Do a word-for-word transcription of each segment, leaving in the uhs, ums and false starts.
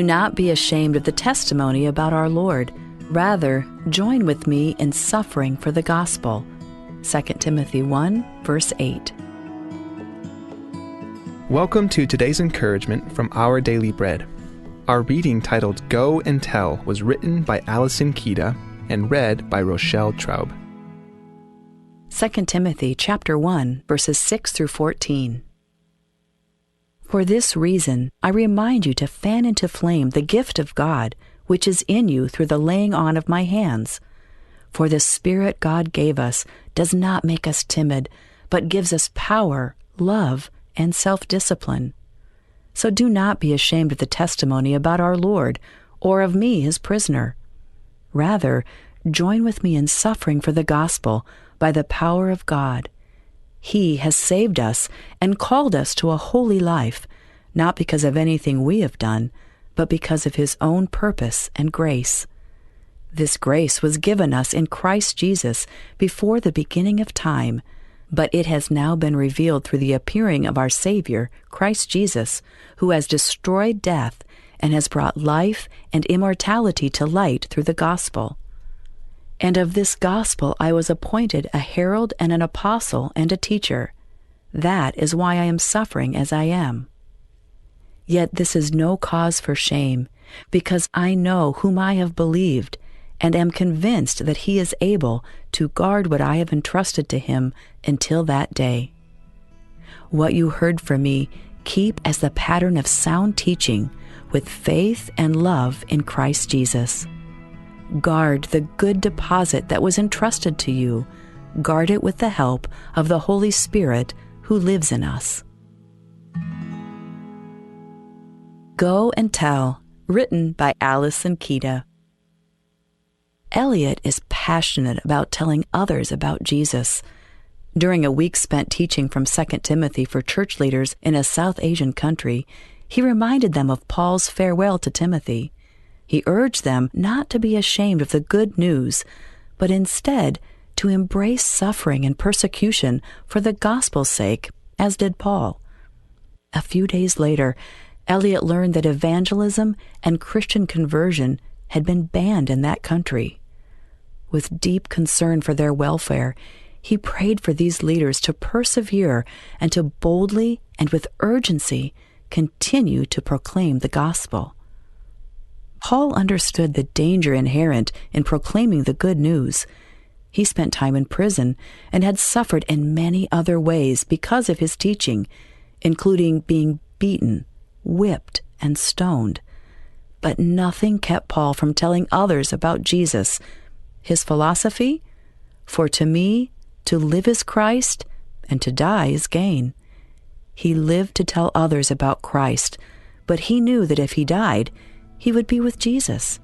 Not be ashamed of the testimony about our Lord. Rather, join with me in suffering for the gospel. Second Timothy one, verse eight. Welcome to today's encouragement from Our Daily Bread. Our reading, titled Go and Tell, was written by Allison Kida and read by Rochelle Traub. Second Timothy chapter one, verses six through fourteen. For this reason, I remind you to fan into flame the gift of God, which is in you through the laying on of my hands. For the Spirit God gave us does not make us timid, but gives us power, love, and self-discipline. So do not be ashamed of the testimony about our Lord, or of me, his prisoner. Rather, join with me in suffering for the gospel by the power of God. He has saved us and called us to a holy life, not because of anything we have done, but because of his own purpose and grace. This grace was given us in Christ Jesus before the beginning of time, but it has now been revealed through the appearing of our Savior, Christ Jesus, who has destroyed death and has brought life and immortality to light through the gospel. And of this gospel I was appointed a herald and an apostle and a teacher. That is why I am suffering as I am. Yet this is no cause for shame, because I know whom I have believed, and am convinced that he is able to guard what I have entrusted to him until that day. What you heard from me, keep as the pattern of sound teaching, with faith and love in Christ Jesus. Guard the good deposit that was entrusted to you. Guard it with the help of the Holy Spirit who lives in us. Go and Tell, written by Allison Kida. Elliot is passionate about telling others about Jesus. During a week spent teaching from Second Timothy for church leaders in a South Asian country, he reminded them of Paul's farewell to Timothy. He urged them not to be ashamed of the good news, but instead to embrace suffering and persecution for the gospel's sake, as did Paul. A few days later, Elliot learned that evangelism and Christian conversion had been banned in that country. With deep concern for their welfare, he prayed for these leaders to persevere and to boldly and with urgency continue to proclaim the gospel. Paul understood the danger inherent in proclaiming the good news. He spent time in prison and had suffered in many other ways because of his teaching, including being beaten, whipped, and stoned. But nothing kept Paul from telling others about Jesus. His philosophy? "For to me, to live is Christ, and to die is gain." He lived to tell others about Christ, but he knew that if he died, he would be with Jesus.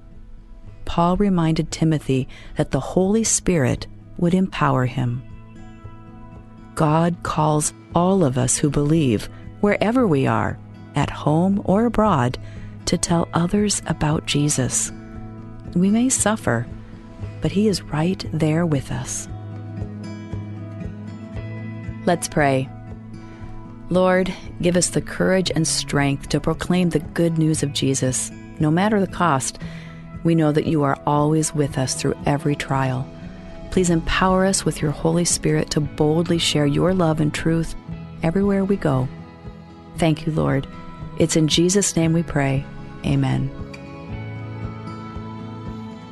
Paul reminded Timothy that the Holy Spirit would empower him. God calls all of us who believe, wherever we are, at home or abroad, to tell others about Jesus. We may suffer, but he is right there with us. Let's pray. Lord, give us the courage and strength to proclaim the good news of Jesus, no matter the cost. We know that you are always with us through every trial. Please empower us with your Holy Spirit to boldly share your love and truth everywhere we go. Thank you, Lord. It's in Jesus' name we pray. Amen.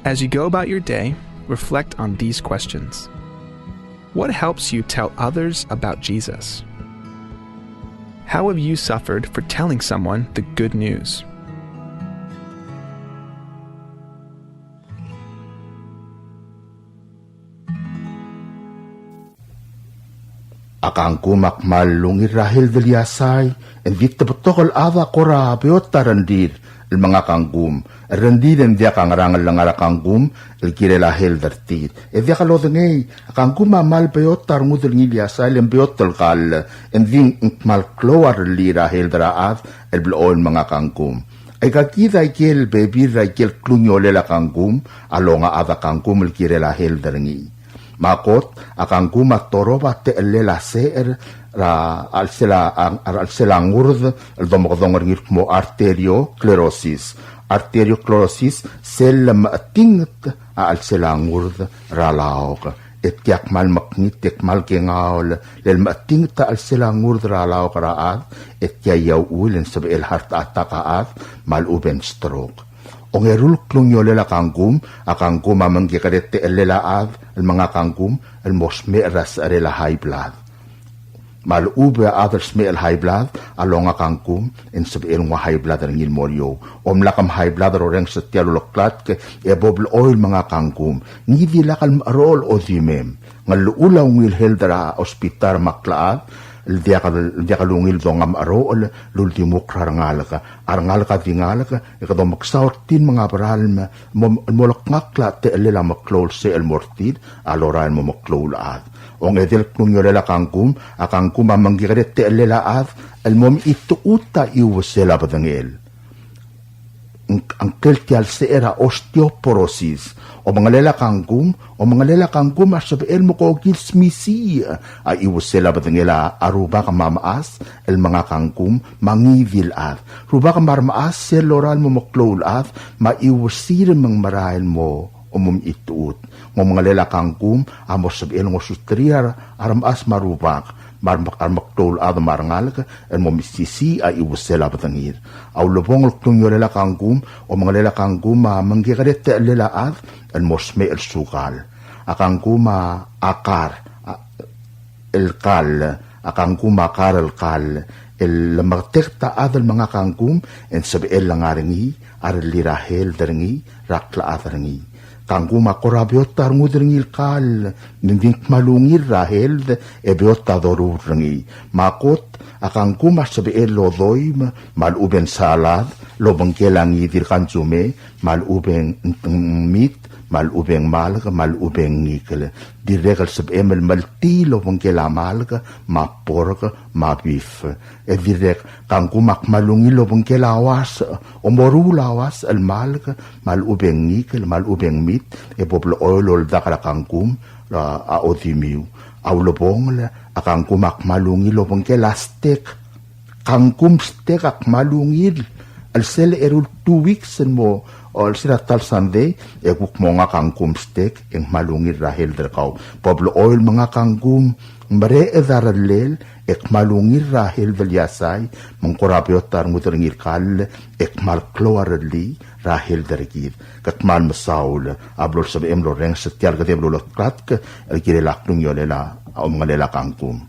As you go about your day, reflect on these questions. What helps you tell others about Jesus? How have you suffered for telling someone the good news? A kangkum a kmal ungil er a health el iasai, e ng di te betok el chad a kora beot a rengrir el menga kangkum. Rengrir e ng diak a ngerang el ngar a kangkum el kirel a health er tir. E diak lodengei, a kangkum a kmal beot a rengud el ngii el iasai, e ng beot el kall, e ng di ng kmal klou a rellii er a health er a chad el blechoel menga kangkum. Aika kid a ikel bebil er a ikel klungiolel a kangkum a longa a chad a kangkum el kirel a health er ngii. Me a kot, a kangkum a torob a techellel a secher er a chelsel a, a, a chelsel a ngurd el domekedong er ngii el kmo arteriosclerosis. arteriosclerosis, sel lemechetinget a chelsel a ngurd er a laok. E tia kmal mekngit e kmal kengaol, le lemechetinget a chelsel a ngurd er a laok er a chad, e tia a uchul e ng sebechel heart attack a chad, me a lechub e ng stroke. Ongeru el klungiolel a kangkum, a kangkum a mengkekerei a techellel a chad el menga kangkum el mo smecher er a secherel a high blood. Me a lechub e a chad el smecher el high blood a longa kangkum, e ng sebechel nguu a high blood er ngii el mo er eou. Omlak em high blood er a orrenges er tia el uleklatk e bo blechoel menga kangkum. Ngii di lak el mecherocher el odimem. Ng llechul a ungil health er a hospital me a klechad el diak, el diak lungil donga mecherocher el uldimukl er a rengalek. A rengalek a di ngalek e kede omeksau er tir el menga beralm el mo, mo lekngakl a techellel a meklou el secher el mo er tir a lorael el mo meklou el chad. Ongedei el klungiolel a kangkum, a kangkum a mengkekerei a techellel a chad el mo mechitechut a chiuesel a bedengel. Ng, ngklel tia el secher a osteoporosis. Omengelel a kangkum, omengelel a kangkum a sebechel mo kokil smisiich a chiuesel a bedengel a rubak me a mechas el menga kangkum me a ngii di el chad. Rubak me a remechas sel lorael el mo meklou el chad me a chiuesir me ng merael el mo mo mechitechut. Ng omengelel a kangkum a mo sebechel ngosuterir a remechas me a rubak, me a remek-, a remeklou el chad me a rengalek el mo mesisiich a chiuesel a bedengir. A ulebongel el klungiolel a kangkum, omengelel a kangkum a mengkekerei a techellel a chad el mo smecher el sukal. A kangkum a kar, a, el kall, a kangkum a kar el kall, el lemeketeket a chad el menga kangkum, e ng sebechel el ngar er ngii a rellii er a health er ngii, er a klechad er ngii. Kangkum a kora beot a rengud er ngii el kall, me ng di ng kmal ungil er a health, e beot a doruul er ngii. Me a kot, a kangkum a sebechel el odoim, me a lechub e ng salad, el obengkel a ngii di el kansume, me a lechub e ng meat, me a lechub e ng malk, me a lechub e ng ngikel. Dirrek el sebechem el meltii el obengkel a malk, me a pork, me a beef. E dirrek, kangkum a kmal ungil el obengkel a uasech, omoruul a uasech el malk, me a lechub e ng ngikel, me a lechub e ng meat, e bo blechoel oldak er a kangkum, a, a odimiu. A ulebongel, a kangkum a kmal ungil el obengkel a steak. Kangkum steak a kmal ungil, el sel eru el two weeks el mo, o, el sel ta el Sunday, e kuk mo menga kangkum steak, e ng kmal ungil er a health er kau. Bo blechoel menga kangkum, mereched a rellel, e kmal ungil er a health el iasai, me ng kora beot a rengud er ngii el kall, e kmal klou a rellii er a health er kid. Ke kmal mesaul, a blo lsebechem el orrenges er tia el kedeb el uleklatk, el kirel a klungiolel a omengelel a kangkum.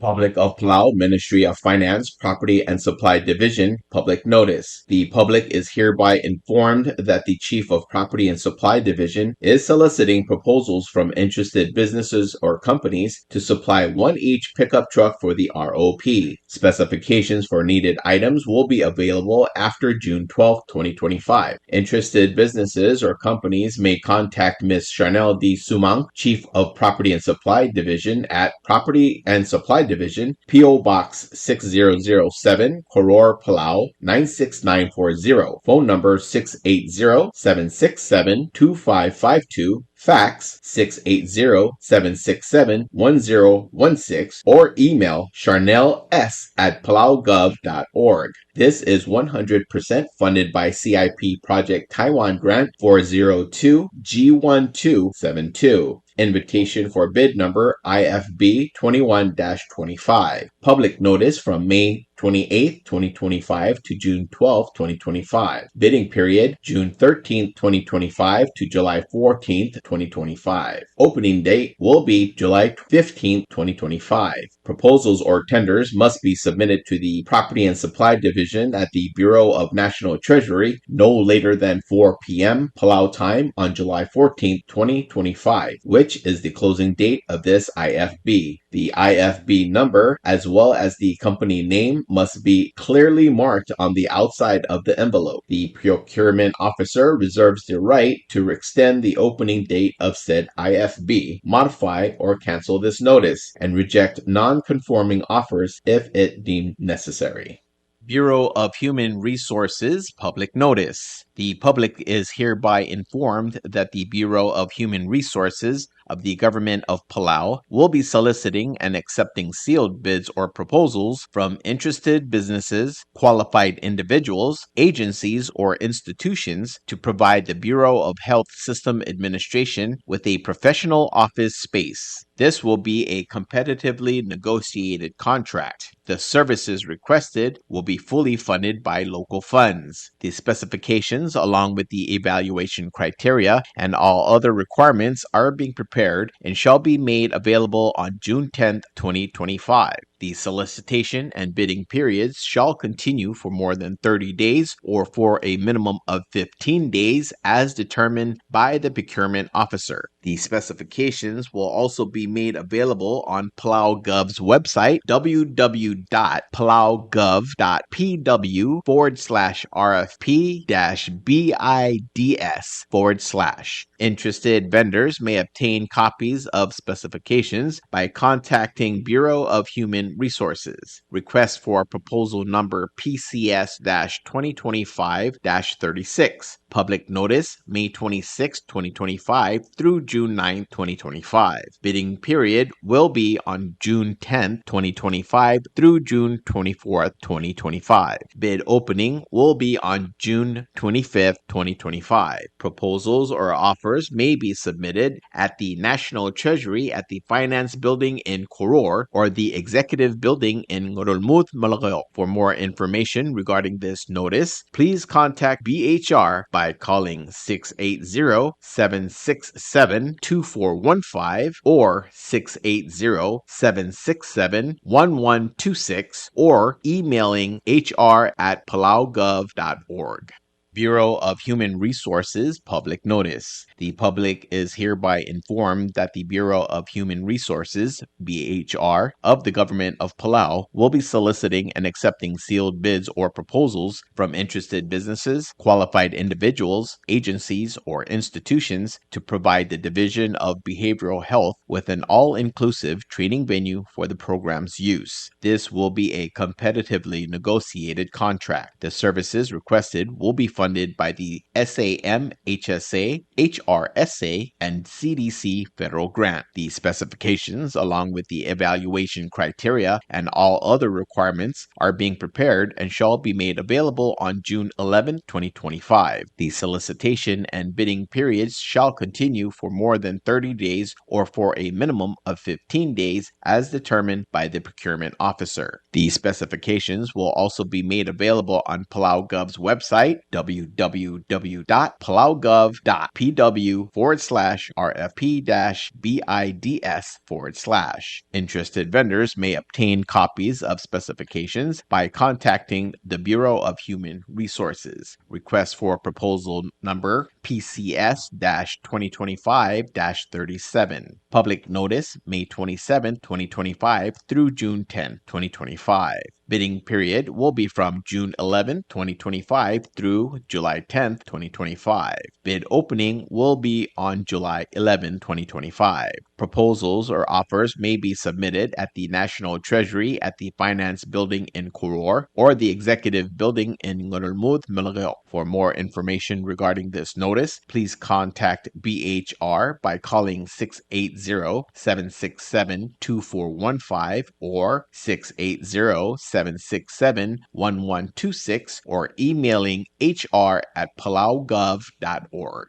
Public of Palau, Ministry of Finance, Property and Supply Division, public notice. The public is hereby informed that the Chief of Property and Supply Division is soliciting proposals from interested businesses or companies to supply one each pickup truck for the R O P. Specifications for needed items will be available after June twelfth, twenty twenty-five. Interested businesses or companies may contact Miss Chanel D. Sumang, Chief of Property and Supply Division, at Property and Supply Division, P O Box six zero zero seven, Koror, Palau nine six nine four zero. Phone number six eight zero, seven six seven, two five five two, fax six eight zero, seven six seven, one zero one six, or email charnels at palaugov dot org. This is one hundred percent funded by C I P Project Taiwan Grant four zero two G one two seven two. Invitation for bid number I F B twenty-one dash twenty-five. Public notice from May twenty-eighth, twenty twenty-five to June twelfth, twenty twenty-five. Bidding period, June thirteenth, twenty twenty-five to July fourteenth, twenty twenty-five. Opening date will be July fifteenth, twenty twenty-five. Proposals or tenders must be submitted to the Property and Supply Division at the Bureau of National Treasury no later than four p.m. Palau time on July fourteenth, twenty twenty-five, which is the closing date of this I F B. The I F B number, as well as the company name, must be clearly marked on the outside of the envelope. The procurement officer reserves the right to extend the opening date of said I F B, modify or cancel this notice, and reject non-conforming offers if it deemed necessary. Bureau of Human Resources public notice. The public is hereby informed that the Bureau of Human Resources of the Government of Palau will be soliciting and accepting sealed bids or proposals from interested businesses, qualified individuals, agencies, or institutions to provide the Bureau of Health System Administration with a professional office space. This will be a competitively negotiated contract. The services requested will be fully funded by local funds. The specifications, along with the evaluation criteria and all other requirements, are being prepared and shall be made available on June tenth, twenty twenty-five. The solicitation and bidding periods shall continue for more than thirty days or for a minimum of fifteen days as determined by the procurement officer. The specifications will also be made available on Palau Gov's website, w w w dot palau gov dot p w forward slash r f p dash b i d s forward slash. Interested vendors may obtain copies of specifications by contacting Bureau of Human Resources. Request for proposal number P C S dash twenty twenty-five dash thirty-six. Public notice, May twenty-sixth, twenty twenty-five through June ninth, twenty twenty-five. Bidding period will be on June tenth, twenty twenty-five through June twenty-fourth, twenty twenty-five. Bid opening will be on June twenty-fifth, twenty twenty-five. Proposals or offers may be submitted at the National Treasury at the Finance Building in Koror or the Executive Building in Ngerulmud, Melekeok. For more information regarding this notice, please contact B H R by calling six eight zero, seven six seven, two four one five or six eight zero, seven six seven, one one two six or emailing H R at palaugov dot org. Bureau of Human Resources public notice. The public is hereby informed that the Bureau of Human Resources, B H R, of the Government of Palau will be soliciting and accepting sealed bids or proposals from interested businesses, qualified individuals, agencies, or institutions to provide the Division of Behavioral Health with an all-inclusive training venue for the program's use. This will be a competitively negotiated contract. The services requested will be funded by the S A M H S A, H R S A, and C D C federal grant. The specifications, along with the evaluation criteria and all other requirements, are being prepared and shall be made available on June eleventh, twenty twenty-five. The solicitation and bidding periods shall continue for more than thirty days or for a minimum of fifteen days as determined by the procurement officer. The specifications will also be made available on Palau Gov's website, w w w dot palau gov dot p w forward slash r f p dash b i d s forward slash. Interested vendors may obtain copies of specifications by contacting the Bureau of Human Resources. Request for proposal number P C S dash twenty twenty-five dash thirty-seven. Public notice, May twenty-seventh, twenty twenty-five through June tenth, twenty twenty-five. Bidding period will be from June eleventh, twenty twenty-five through July tenth, twenty twenty-five. Bid opening will be on July eleventh, twenty twenty-five. Proposals or offers may be submitted at the National Treasury at the Finance Building in Koror or the Executive Building in Ngerulmud, Melekeok. For more information regarding this notice, please contact B H R by calling six eight zero, seven six seven, two four one five or six eight zero, seven six seven, one one two six or emailing H R at palaugov dot org.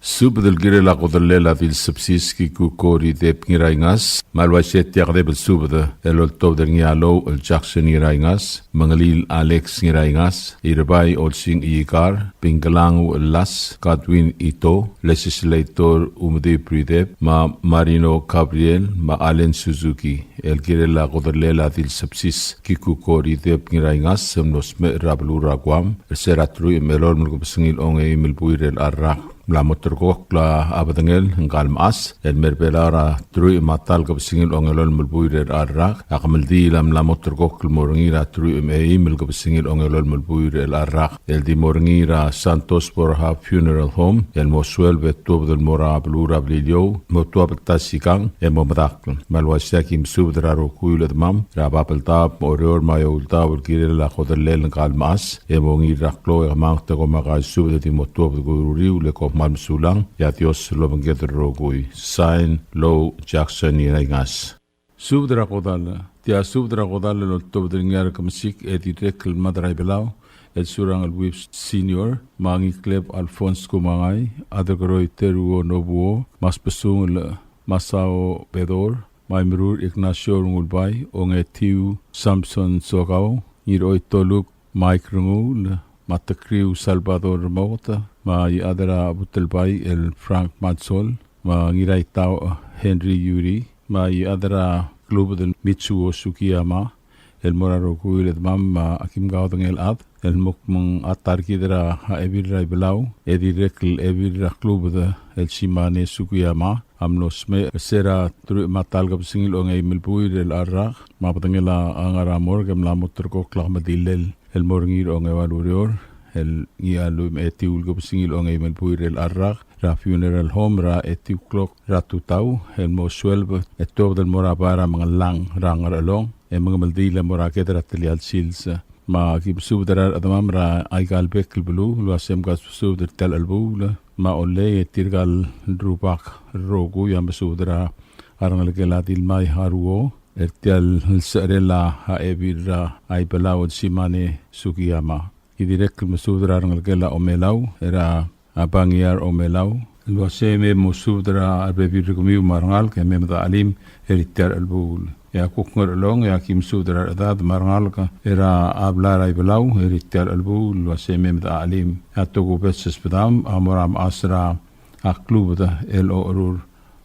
Subed el kirel a kodellel a Dilsebsis Kikuko Rideb Ngiraingas, me a le uaisei e tia kede belsubed el oltobed er ngii a Louch el Jackson Ngiraingas, Mengelil Alex Ngiraingas, Irebai Olsing Ikar, Bingkelang Uelas, Godwin Ito, Legislator Umedib Rideb, me a Marino Gabriel, me a Allen Suzuki, el kirel a kodellel a Dilsebsis Kikuko Rideb Ngiraingas, el mlo smecher er a beluu er a Guam, er se er a teruich me a elolem el kebesengil ongeim el buil er a rak. Mla mo ulterekokl a bedengel ngka el mechas el mer a Belau er a teruich me a ta el kebesengil ongelolem el buil er a rak. A kemeldiil a mla mo ulterekokl el mo er ngii er a teruich me a eim el kebesengil ongelolem el buil er a rak, el di mo er ngii er a Santos Borja Funeral Home, el mo sueleb e tuobed el mo er a beluu er a Beliliou, mo tuab el ta sikang e mo medakl. Me a le uaisei e aki mesubed er a rokui el chedemam er a Babeldaob me a Oreor me a Eouldaob el kirel a kodellel ngka el mechas, e mo ngii er a klou e kemanget e kom kaisubed e di mo tuobed er a uriul e kom Kmal mesulang, e a Dios lobengked el rokui. Sign, Lou Jackson Ngiraingas. Subed er a kodall. Tia subed er a kodall el oltobed er ngii a Rekemesik e dirrek el Mad er a Ibelau el Surangel Whipps Senior, me a Ngikleb Alphonse Kumangai, Aderkeroi Teruo Nobuo, me a Sbesungel Masao Bedor, me a Imerur Ignacio Rengulbai, Ongetiu Samson Sokau, Ngiroi Toluk Mike Renguul, me a Tekriu Salvador Remoket, me a Iechad er a Butelbai el Frank Matsol, me a Ngiraitau Henry Yuri, me a Iechad er a Klubed el Mitsuo Sugiyama, el mo er a rokui el chedemam, me a kim kaudengei el chad el mo kmo ng a ta er kid er a Ebil er a Ibelau, e dirrek el Ebil er a Klubed el Simane Sugiyama a mlo smecher er se er a teruich me a ta el kebesengil ongeim el buil er a rak, me a bedengel a ngar er a morgue e mla mo terrekokl a kemeldilel el mo er ngii er a ongeua el ureor, el ngii a lluich me a etiu el kebesengil ongeim el buil er a rak, er a funeral home er a etiu el klok er a tutau, el mo sueleb e tuobed el mo er a bai er a Mengellang er a Ngerchelong, e mengemeldiil el mo er a ked er a telial sils. Me a ki mesubed er a rechedemam er aika el bek el beluu el uasei mkasbesubed er tia el chelebuul. Me a Ollei e tirka el rubak el rokui a mesubed er a rengelekel a Dilmai Haruo er tia el secherel a Ebil er a Ibelau el Simane Sugiyama. Ki dirrek el mesubed er a rengelekel a Omelau er a a Bangiar Omelau, el uasei me mosubed er a rebebil er kemiu me a rengalek e mei me de chelim er tia el chelebuul. E a kuk Ngerchelong e a ki mesubed er a rechedad me a rengalek er a blai er a Ibelau er tia el chelebuul el uasei mei me de chelim. E a tokubets el sbedam a mo er a mechas er a Klubed el Ocherur,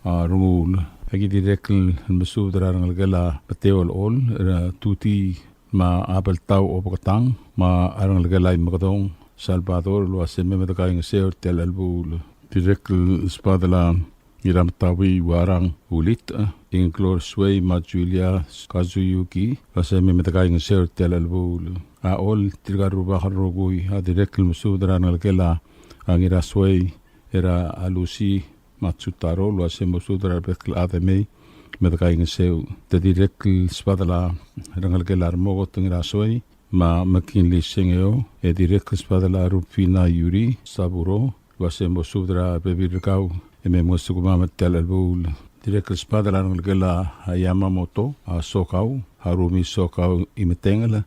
a, Renguul. E ki dirrek el mesubed er a rengelekel a Beteo el Chol er a Tuti me a Beltau Obeketang, me a rengelekel a Imekedong Salvador, el uasei mei me de kaingeseu er tia el chelebuul. Dirrek el sbadel a Ngirametaui Uarang Ulitech, Ingklor Suei me a Julia Kazuyuki, el uasei mei me de kaingeseu er tia el chelebuul. A Chol, tirka el rubak el rokui, a dirrek el mesubed er a rengelekel a Ngirasuei er a Lucy Matsutaro, el uasei mosubed er a rebek el chad e mei me de kaingeseu. Te dirrek el sbadel a rengelekel a Remoket Ngirasuei, me a McKinley Sengeo, e dirrek el sbadel a Rufina Yuri Saburo, el uasei mosubed er a rebebil er kau e mei me ngosukemam er tia el chelebuul. Dirrek el sbadel a rengelekel a Yamamoto, a Sokau, Harumi Sokau Imetengel,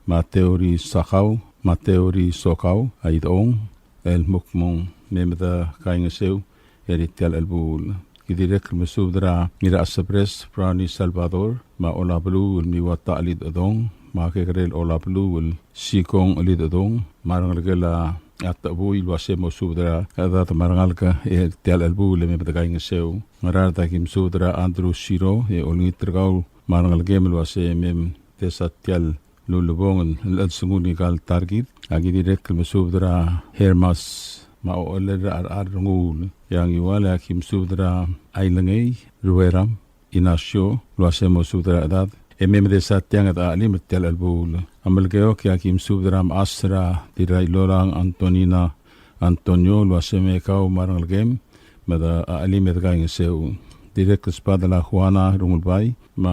me a Teori Sakau, me a Teori Sokau, a Idong, el mo kmo ng mei me de kaingeseu er tia el chelebuul. Ki dirrek el mesubed er a Ngirachesebres Brownie Salvador, me a Olabeluu el Miwata Elidechedong, me a kekerei el Olabeluu el Sikong Elidechedong, me a rengelekel a Techebui el uasei mosubed er a rechedad me a rengalek er tia el chelebuul e mei me de kaingeseu. Ngaraard a ki mesubed er a Andrew Siro, e olengit er kau me a rengelekem el uasei mei me desa tia el lulebongel el chelsengul ngika el ta er kid. A ki dirrek el mesubed er a Hermas me a Ocheller er a Rechar Renguul. E a Ngiwal e a ki mesubed er a Ailengei Rueram Inacio el uasei mosubed er a rechedad e mei me desa tiang e de chelim er tia el chelebuul. A Melekeok e a ki mesubed er a mechas er a Dirrailolang Antonina Antonio el uasei mei kau me a rengelekem me de chelim e de kaingeseu. Dirrek el sbadel a Juana Rengulbai me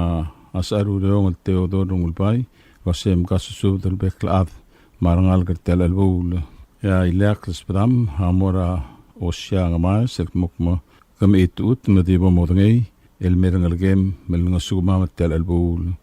a Secharureong el Theodore Rengulbai el uasei mkasusubed el bek el chad me a rengalek er tia el chelebuul. E a ileakl el sbedam a mo er a Osia Ngemaes el kmo kmo ke mechitechut me di bo modengei el mei er a rengelekem me lengosukemam er tia el chelebuul.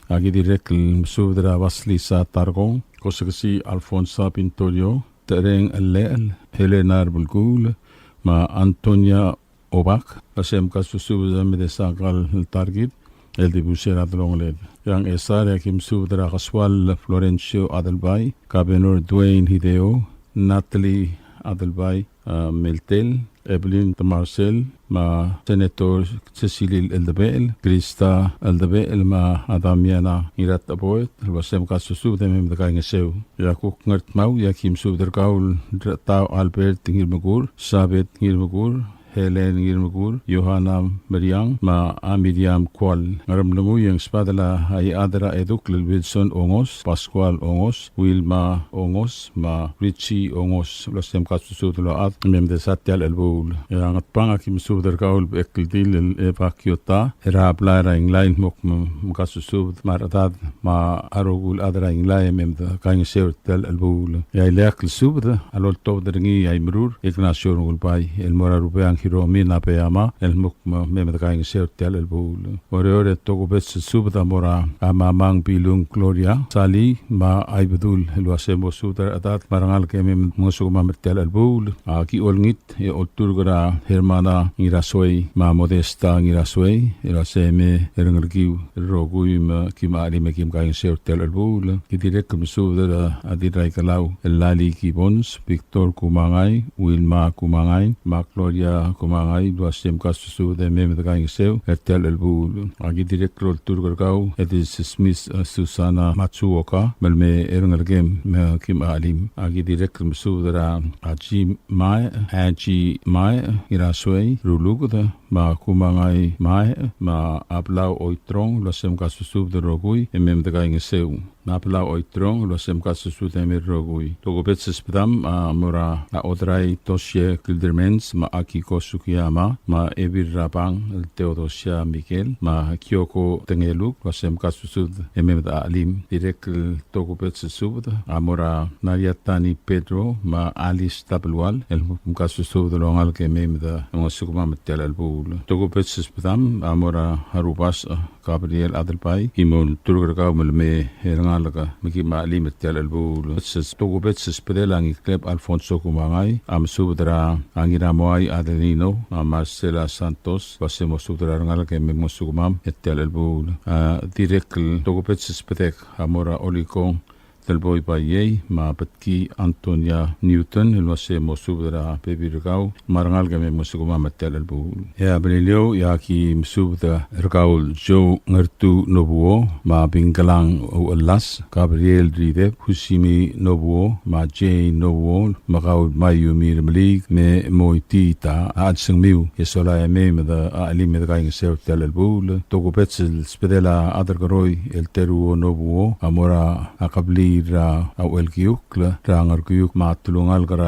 A ki dirrek el mesubed er a Basilisa Tarkong, Kosekesi Alfonsa Pintorio, Tereng Llechel, Helena Rebelkuul, me a Antonia Obak, el uasei mkasusubed e mei me desa ngka el ta er kid el dibus er a delongeled. E a Ngchesar e a ki mesubed er a Kesual Florencio Adelbai, Kabenor Dwayne Hideo, Natalie Adelbai, a, Meltel, Evelyn Temarsel, me a Senator Secilil Eldebechel, Krista Eldebechel, me a Damiana Ngiratecheboet, el uasei mkasusubed e mei me de kaingeseu. E a kuk Ngardmau e a ki mesubed er kau el Rechetau Albert Ngirmekur, Sabet Ngirmekur, Helen Ngirmekur, Yohana Meriang, me a Miriam Kual. Ngeremlengui e ng sbadel a Iechad er a Eduk el Wilson Ongos, Pascual Ongos, Wilma Ongos, me a Richie Ongos, el uase mkasusubed el chad, e mei me desa er tia el chelebuul. E a Ngatpang a ki mesubed er kau el Bekeldil el Eva Kiota, er a blai er a Inglai el mo kmo mkasusubed me a rechedad me a rokui el chad er a Inglai e mei me dekaingeseu er tia el chelebuul. E a ileakl el subed a loltobed er ngii a Imerur Ignacio Rengulbai el mo er a Rubeang Hiromi Nabeyama el mo kmo mei me dekaingeseu er tia el chelebuul. Oreor e tokubets el subed a mo er a Mamang Bilung Gloria Sali me a Ibedul el uase mo subed er a rechedad me a rengalek e mei me mngesukemam er tia el chelebuul. A ki olengit e olturk er a Hermana Ngirasuei me a Modesta Ngirasuei el uase mei e rengelekiu el rokui me kim chelim e kim kaingeseu er tia el chelebuul. Ki dirrek el mesubed er a Dirraikelau el Lali Gibbons, Victor Kumangai, Wilma Kumangai, me a Gloria Kumangai el uase mkasusubed e mei me dekaingeseu er tia el chelebuul. A ki dirrek el olturk er kau e di Smith, eh, Susana Matsuoka, me le mei e rengelekem me kim chelim. A ki dirrek el mesubed er a Aji Mae, Aji Mae, Ngirasuei, Ruluked, me a Kumangai Mae, me a Blau Oitrong, el uase mkasusubed el rokui e mei me dekaingeseu. Me a Blau Oitrong, el uase mkasusubed e mei el rokui. Tokubets el sbedam a mo er a Odrai Toshie Kildermans, me a Akiko Sugiyama, me a Ebil Rabang el Theodosia Miguel, me a Kyoko Tengeluk, el uase mkasusubed e mei me dechelim. Dirrek el tokubets el subed a mo er a Maria Tani Pedro me a Alice Tabelual el mkasusubed el ongalek e mei me de mngesukemam er tia el chelebuul. Tokubets el sbedam a mo er a Rubasech Gabriel Adelbai, ki mo olturk er kau me le mei e rengalek me kim chelim er tia el chelebuul. Tokubets el sbedel a Ngikleb Alfonso Kumangai a mesubed er a Ngiramoai Adelino me a Marcela Santos el uase mo subed er a rengalek e mei me mngesukemam er tia el chelebuul. A dirrek el tokubets el sbedek a mo er a Olikong Telboi Baiei, me a Betki Antonia Newton, el uase mo subed er a bebil er kau, me a rengalek e mei me mngesukemam er tia el chelebuul. E a Beliliou, e a ki mesubed er kau el Joe Ngertu Nobuo, me a Bingkelang Uchelas, Gabriel Ridep, Husimi Nobuo, me a Jay Nobuo, me kau el Mayumi Remeliik, me Moitita, a chad sengmiu, e sola e mei me de chelim e dekaingeseu er tia el chelebuul. Tokubets el sbedel a Aderkeroi el Teruo Nobuo a mo er a kebliil er a Uchelkiukl er a Ngerkiukl me a telungalek er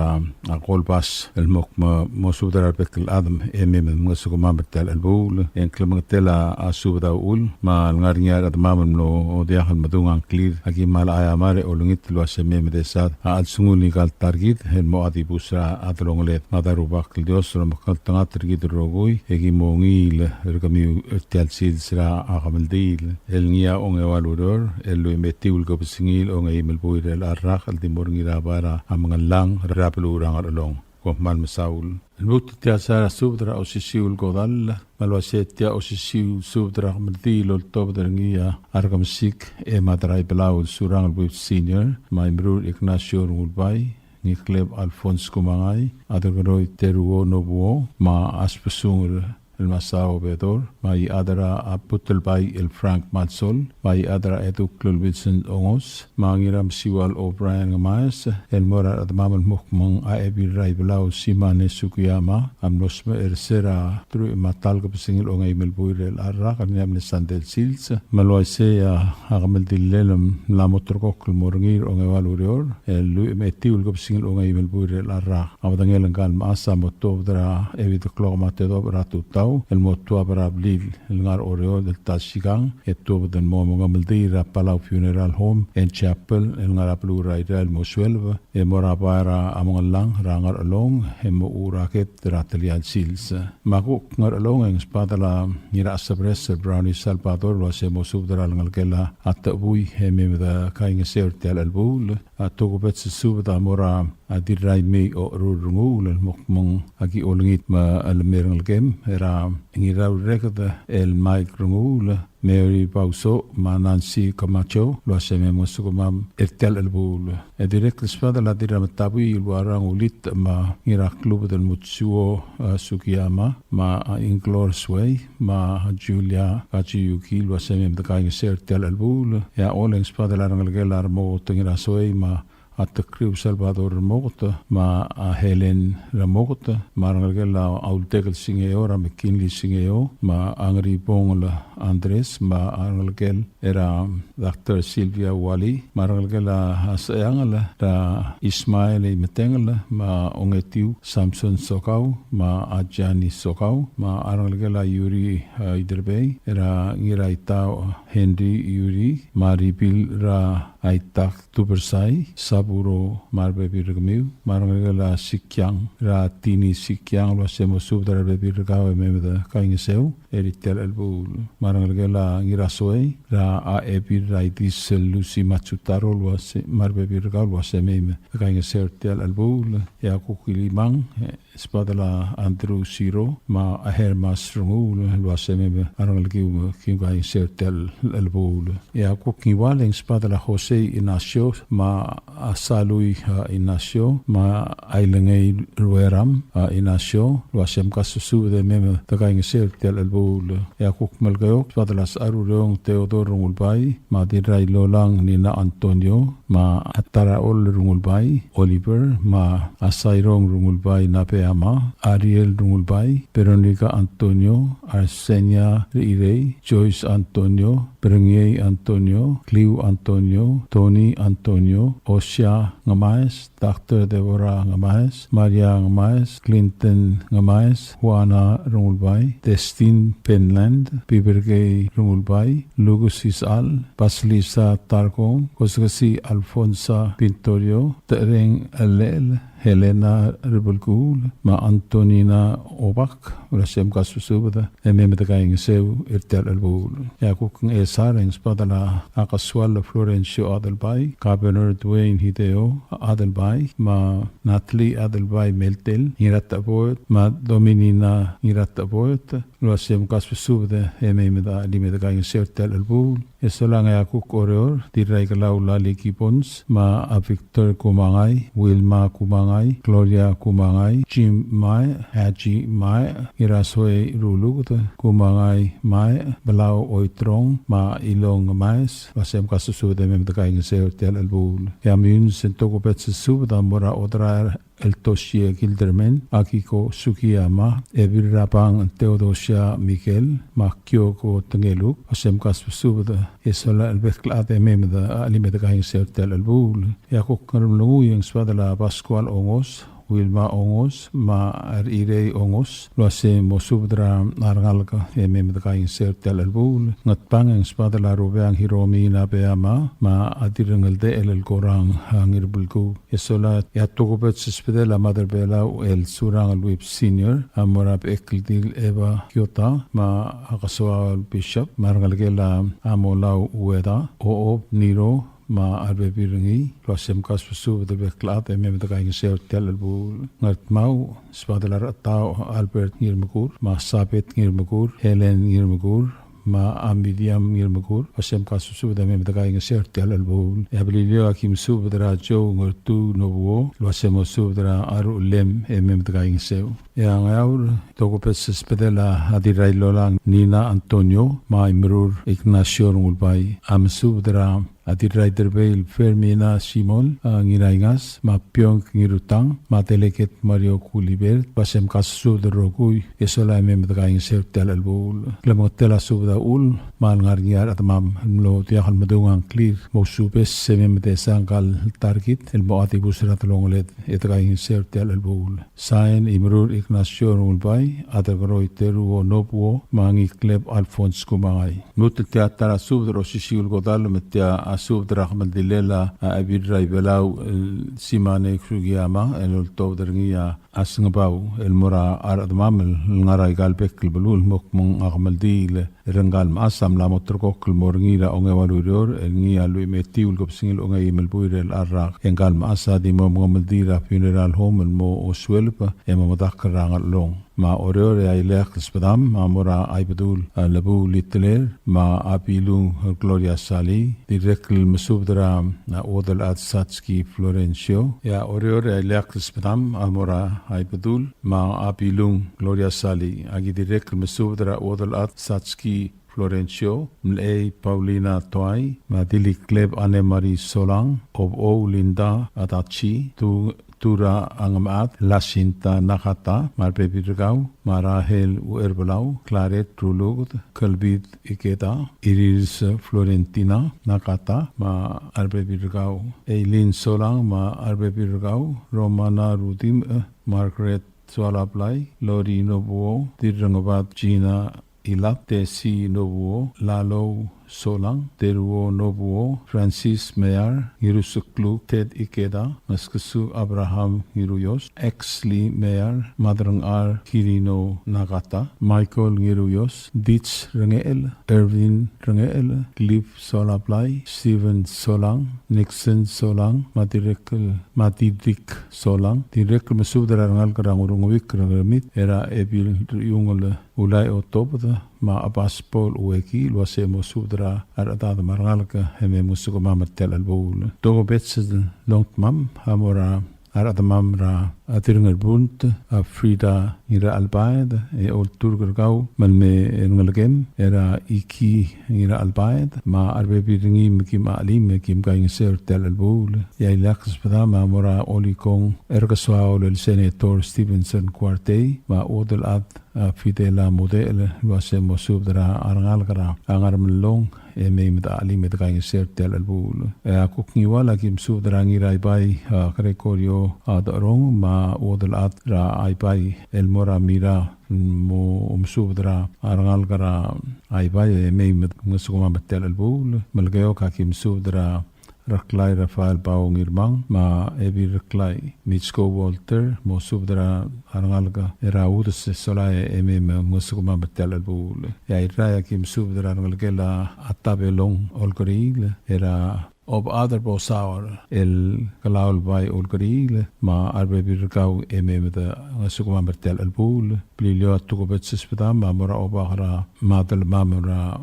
a Kolbas el mo kmo mo subed er a rebek el chad e mei me mngesukemam er tia el chelebuul. E ng klemengetel a subed a uchul me a lengar er ngii a rechedemam el mlo diak el medung a ngklir a ki mla aiamar e olengit el uase mei me desa a chelsengul ngika el ta er kid el mo dibus er a delongeled. Me a Rubak el Dios a lomekngeltengat er kid el rokui, e ki mo ungil er kemiu er tia el sils er a kemeldiil el ngii a ongeua el ureor, el lluich me a etiu el kebesengil ongeim el buil er chelecha el rak el di mo er ngii er a bai er a Mengellang er a beluu er a Ngerchelong. Kom kmal mesaul. El lmuut tia el subed er a osisiu el kodall, me a le uase tia osisiu el subed er a kemeldiil el oltobed er ngii a Rekemesik Emad er a Ibelau el Surangel Whipps Senior, me a Imerur Ignacio Rengulbai, Ngikleb Alphonse Kumangai, Aderkeroi Teruo Nobuo, me a Asbesungel el Masao Bedor, me a Iechad er a Butelbai el Frank Malsol, me a Iechad er a Edukl el Wilson Ongos, me a Ngiramsiual O'Brien Ngemaes, el mo er a rechedemam el mo kmo ng a Ebil er a Ibelau Simane Sugiyama a mlo smecher er se er a truich me a ta el kebesengil ongeim el buil er chelecha el rak el ngii a mle sandei el sils. Me a le uaisei a kemeldillel a mla mo ulterekokl el mo er ngii er a ongeua el ureor, el lluich me a etiu el kebesengil ongeim el buil er chelecha el rak. A bedengel ngka el mechas a mo tuobed er a euid el klok me a tedobech er a tutau el mo tuab er a blil el ngar er a Oreor el ta el sikang, e tuobed el mo mengemeldiil er a Palau Funeral Home and Chapel el ngar er a beluu er a Irrai el mo sueleb, e mo er a bai er a Mengellang er a Ngerchelong, e mo er a ked er a telial sils. Me a kuk Ngerchelong e ng sbadel a Ngirachesebres el Brownie Salvador el uase mo subed er a lengelekel a Techebui e mei me dekaingeseu er tia el chelebuul. A tokubets el subed a mo er a Dirraimei Ocherul Renguul el mo kmo ng a ki olengit me a le mei er a ngelekem er a Ngiraurreked el Mike Renguul, Mary Bauso, me a Nancy Camacho, el uase mei me mngesukemam er tia el chelebuul. E dirrek el sbadel a Dirrametabuii el Uarang Ulitech me a Ngiraklubed el Mutsuo, a, Sugiyama, me a Inglor Suei, me a Julia Kachiyuki, el uase mei me dekaingeseu er tia el chelebuul. E a Ollei e ng sbadel a rengelekel a Remoket Ngirasuei me a a Tekriu Salvador Remoket, me a Helen Remoket, me a rengelekel a Ultekel Singeo, er a McKinley Singeo, me a Ngeribongel Andres, me a rengelekel er a Doctor Sylvia Wally, me a rengelekel a Seangel er a Ismael Imetengel, me a Ongetiu Samson Sokau, me a Jani Sokau, me a rengelekel a Yuri, eh, Iderbei, er a Ngiraitau Henry Yuri, me a Ribil er a Aitak Tubersai, Saburo, me a rebebil er kemiu, me a rengelekel a Sikiang, er a Tini Sikiang, el uase mo subed er a rebebil er kau e mei me de kaingeseu er tia el chelebuul. Me a rengelekel a Ngirasoei, er a Ebil er a Idis el Lucy Matsutaro, el uase, me a rebebil er kau el uase mei me de kaingeseu er tia el chelebuul. E a kuk Ilimang, e, sbadel a Andrew Siro, me a Hermas Renguul, el uase mei me a rengelekiu me kim kaingeseu er tia el chelebuul. E a kuk Ngiwal e ng sbadel a Jose Ignacio, me a Salui, a, Ignacio, me a Ailengei Rueram, a, Ignacio, el uase mkasusubed e mei me de kaingeseu er tia el chelebuul. E a kuk Melekeok, sbadel a Secharureong Theodore Rengulbai, me a Dirrailolang Nina Antonio, me a Tarachol Rengulbai, Oliver, me a Sairong Rengulbai Nabeama, Ariel Rengulbai, Veronica Antonio, Arsenia Reirei, Joyce Antonio, Berengiei Antonio, Cliu Antonio, Tony Antonio, Osia Ngemaes, Doctor Deborah Ngemaes, Maria Ngemaes, Clinton Ngemaes, Juana Rengulbai, Destin Penland, Pibergei Rengulbai, Lucas Isal, Basilisa Tarkong, Koskesi Alfonsa Pintorio, Tereng Elel, Helena Rebelkuul, me a Antonina Obak, el uase mkasusubed e mei me de kaingeseu er tia el chelebuul. E a kuk Ngchesar e ng sbadel a Kesual Florencio Adelbai, Governor Duane Hideo Adelbai, me a Natalie Adelbai Meltel, Ngiratecheboet, me a Dominina Ngiratecheboet, el uase mkasusubed e mei me de, mei me de kaingeseu er tia el chelebuul. E solang e a kuk Oreor, Dirraikelau Lali Gibbons, me a Victor Kumangai, Wilma Kumangai, Gloria Kumangai, Jim Mae, Haji Mae, Ngirasoi Ruluked, Kumangai Mae, Belau Oitrong, me a Ilong Maes, el uase mkasusubed e mei me de kaingeseu er tia el chelebuul. E a Meyuns e ng tokubets el subed a mo er a Odraer el Toshie Gilderman, Akiko Sugiyama, Ebil er a Bang Theodosia Miguel, me a Kyoko Tengeluk, el uase mkasusubed e sola el bek el chad e mei me de, a, mei me de kaingeseu er tia el chelebuul. E a kuk Ngeremlengui e ng sbadel a Pascual Ongos, Wilma Ongos, me a Rirei Ongos, el uase mo subed er a rengalek e mei me de kaingeseu er tia el chelebuul. Ngatpang e ng sbadel a Rubeang Hiromi Nabeama, me a Dirrengeldechel el Korang, a, Ngirbelkuu. E sola e a tokubets el subedel a Mother Belau el Surangel Whipps Senior, a mo er a Bechekldil Eva Kiota, me a Kesoaol Bishop, me a rengelekel a Molau Ueda, Ochob Niro, me a rebebil er ngii, el uase mkasusubed el bek el chad e mei me de kaingeseu er tia el chelebuul. Ngardmau, sbadel a Rechetau Albert Ngirmekur, me a Sabet Ngirmekur, Helen Ngirmekur, me a Miriam Ngirmekur, el uase mkasusubed e mei me de kaingeseu er tia el chelebuul. E a Beliliou a ki mesubed er a Joe Ngertu Nobuo, el uase mo subed er a Aruchelem e mei me de kaingeseu. E a Ngeaur, tokubets el subedel a Dirrailolang Nina Antonio, me a Imerur Ignacio Rengulbai, a mesubed er a Dirraiderbei el Fermina Simon, a, Ngiraingas, me a Piong Ngirutang, me a Delegate Mario Gulibert, el uase mkasusubed el rokui, e sola e mei me de kaingeseu er tia el chelebuul. Klemengetel a subed a uchul, me a lengar er ngii a rechedemam el mlo diak el medung a ngklir, mousubes e mei me desa ngka el ta er kid, el mo dibus er a delongeled, e de kaingeseu er tia el chelebuul. Sain, Imerur Ignacio Rengulbai, Adelkeroi Teruo Nobuo, me a Ngikleb Alphonse Kumangai. Lmuut el tia ta er a subed er a osisiu el kodall, me tia a subed er a kemeldilel a, a Ebil er a Ibelau el Simane Sugiyama, el oltobed er ngii a Sengebau, el mo er a rechedemam el ngar er aika el bek el beluu el mo kmo ng kemeldiil er ngka el mechas a mla mo ulterekokl el mo er ngii er a ongeua el ureor, el ngii a lluich me a etiu el kebesengil a ongeim el buil er a rak, e ngka el mechas a di mo mengemeldiil er a funeral home el mo osueleb e mo medakl er a Ngerchelong. Me a Oreor e a ileakl el subedam a mo er a Ibedul, a, Lebuul Itler, me a Bilung Gloria Salii, dirrek el mesubed er a, a, Uodelchad Satski Florencio. E a Oreor e a ileakl el subedam a mo er a Ibedul, me a Bilung Gloria Salii, a ki dirrek el mesubed er a Uodelchad Satski Florencio, Mlechei Paulina Toai, me a Dilikleb Anne Marie Solang, Obou Linda Adachi, Tu-, Tura Angemad, Lasinta Nakata, me a rebebil er kau, me a Rahel Uerbelau, Claret Ruluked, Kelbid Ikeda, Iris Florentina Nakata, me a rebebil er kau, Eileen Solang, me a rebebil er kau, Romana Rudim, eh, Margaret Soalablai, Lori Nobuo, Dirrengebad Gina Ilat, Tesi Nobuo, Lalou Solang, Teruo Nobuo, Francis Mear, Ngirusekluk Ted Ikeda, Ngeskesu Abraham Ngiruios, Exley Mear, Madrangchar Kirino Nakata, Michael Ngiruios, Dich Rengechel, Erwin Rengechel, Cliff Soalablai, Steven Solang, Nixon Solang, me a dirrek el, me a Didik Solang. Dirrek el mesubed er a rengalek er a Ngurunguik er a Ngermid, er a Ebil Riungel Ulai Otobed, me a Abas Paul Ueki, el uase mosubed er a rechedad me a rengalek e mei mngesukemam er tia el chelebuul. Tokubets el longdmam a mo er a rechedemam er a Dirrengerbunt, a Frida Ngirachelbaed, e olturk er kau me le mei el ngelekem, er a Iki Ngirachelbaed, me a rebebil er ngii me kim chelim e kim kaingeseu er tia el chelebuul. E a ileakl el subedam a mo er a Olikong er a Kesoaol el Senator Stevenson Kuartei, me a Uodelchad a Fidela Mudechel, el uase mosubed er a rengalek er a Ngermelong, e mei me de chelim e de kaingeseu er tia el chelebuul. E a kuk Ngiwal a kim subed er a Ngiraibai, a Gregorio, a Decherong, me a Uodelchad er a Aibai, el mo er a Mira, mo omsubed er a rengalek er a Aibai, e mei me mngesukemam er tia el chelebuul. Melekeok a kim subed er a Reklai Rafael Bao Ngirmang, me a Ebil Reklai Mitsko Walter, mosubed er a rengalek er a Udes e solae e mei me mngesukemam er tia el chelebuul. E a Irrai a kim subed er a rengelekel a Tabelong Olkeriil, er a Obechad er a Bosaur el Kelaulbai Olkeriil, me a rebebil er kau e mei me de mngesukemam er tia el chelebuul. Beliliou a tokubets el subedam a mo er a Obak er a Madelemam er a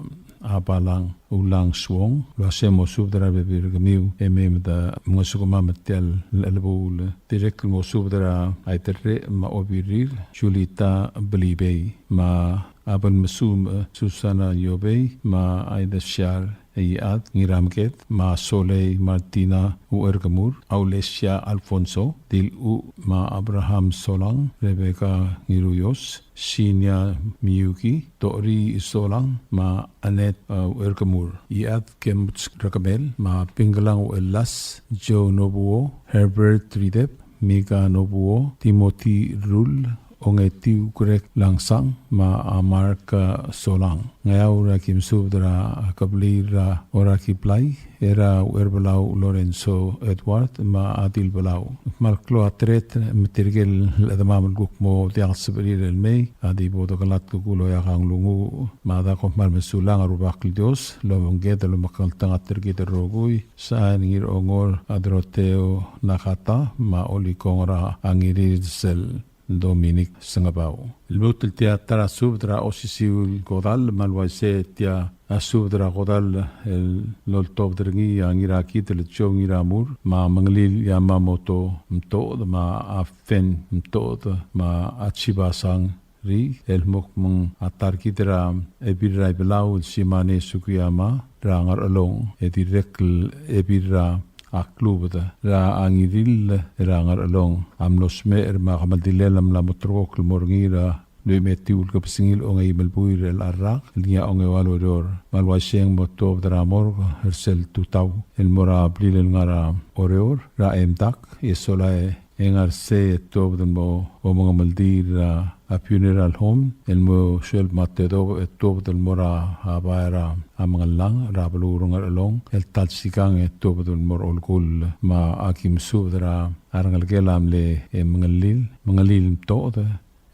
Abalang Ulang Suong, el uase mosubed er a rebebil er kemiu e mei me de mngesukemam er tia el chelebuul. Dirrek el mosubed er a Aiderrech me a Obirir, Julita Belibei, me a Abelmesumech, e, Susana Iobei, me a Aidesiar Iechad Ngiramked, me a Solei Martina Ucherkemur, Aulesia Alfonso, Dilchuch me a Abraham Solang, Rebecca Ngiruios, Sinia Miyuki, Tori Solang, me a Annette, e, Ucherkemur. Iechad Kemuts Rekemel, me a Bingkelang Uchelas, Joe Nobuo, Herbert Ridep, Mika Nobuo, Timothy Rul, Ongetiu Greg Langsang, me a Mark, e, Solang. Ngeaur a kim subed er a kebliil er a Orakiblai, er a Ucherbelau Lorenzo Edward, me a Adil Belau. Me a klou a teret me tirke el chedemam el kuk mo diak el sebechir el mei, a di bo dekelatk el kuk loia a nglunguuch, me a da kom kmal mesulang, a Rubak el Dios lobengked el omekngeltengat er kid el rokui. Sain Ngirongor, a Doroteo Nakata, me a Olikong er a Ngirirsel Dominic Sengebau. El lmuut el tia ta er a subed er a osisiu el kodall, me a le uaisei e tia a subed er a kodall el loltobed er ngii a Ngirakidel Joe Ngiramur, me a Mengelil Yamamoto Mtoched, me a Fen Mtoched, me a Chibasang Ri, el mo kmo ng a ta er kid er a Ebil er a Ibelau el Simane Sugiyama er a Ngerchelong, e dirrek el Ebil er a a klubed er a Ngirill er a Ngerchelong a mlo smecher me a kemeldilel a mla mo ulterekokl el mo er ngii er a lluich me a etiu el kebesengil a ongeim el buil er chelecha el rak el ngii a ongeua el ureor. Me a le uaisei e ng mo tuobed er a morgue er sel tutau el mo er a blil el ngar er a Oreor er a Emdak, e solae e ngar sei e tuobed el mo omengemeldiil er a a funeral home el mo suelb me a tedobech e tuobed el mo er a bai er a Mengellang er a beluu er a Ngerchelong el ta el sikang e tuobed el mo er a olkull. Me a ki mesubed er a rengelekel a mle e Mengelil, Mengelil Mtoched,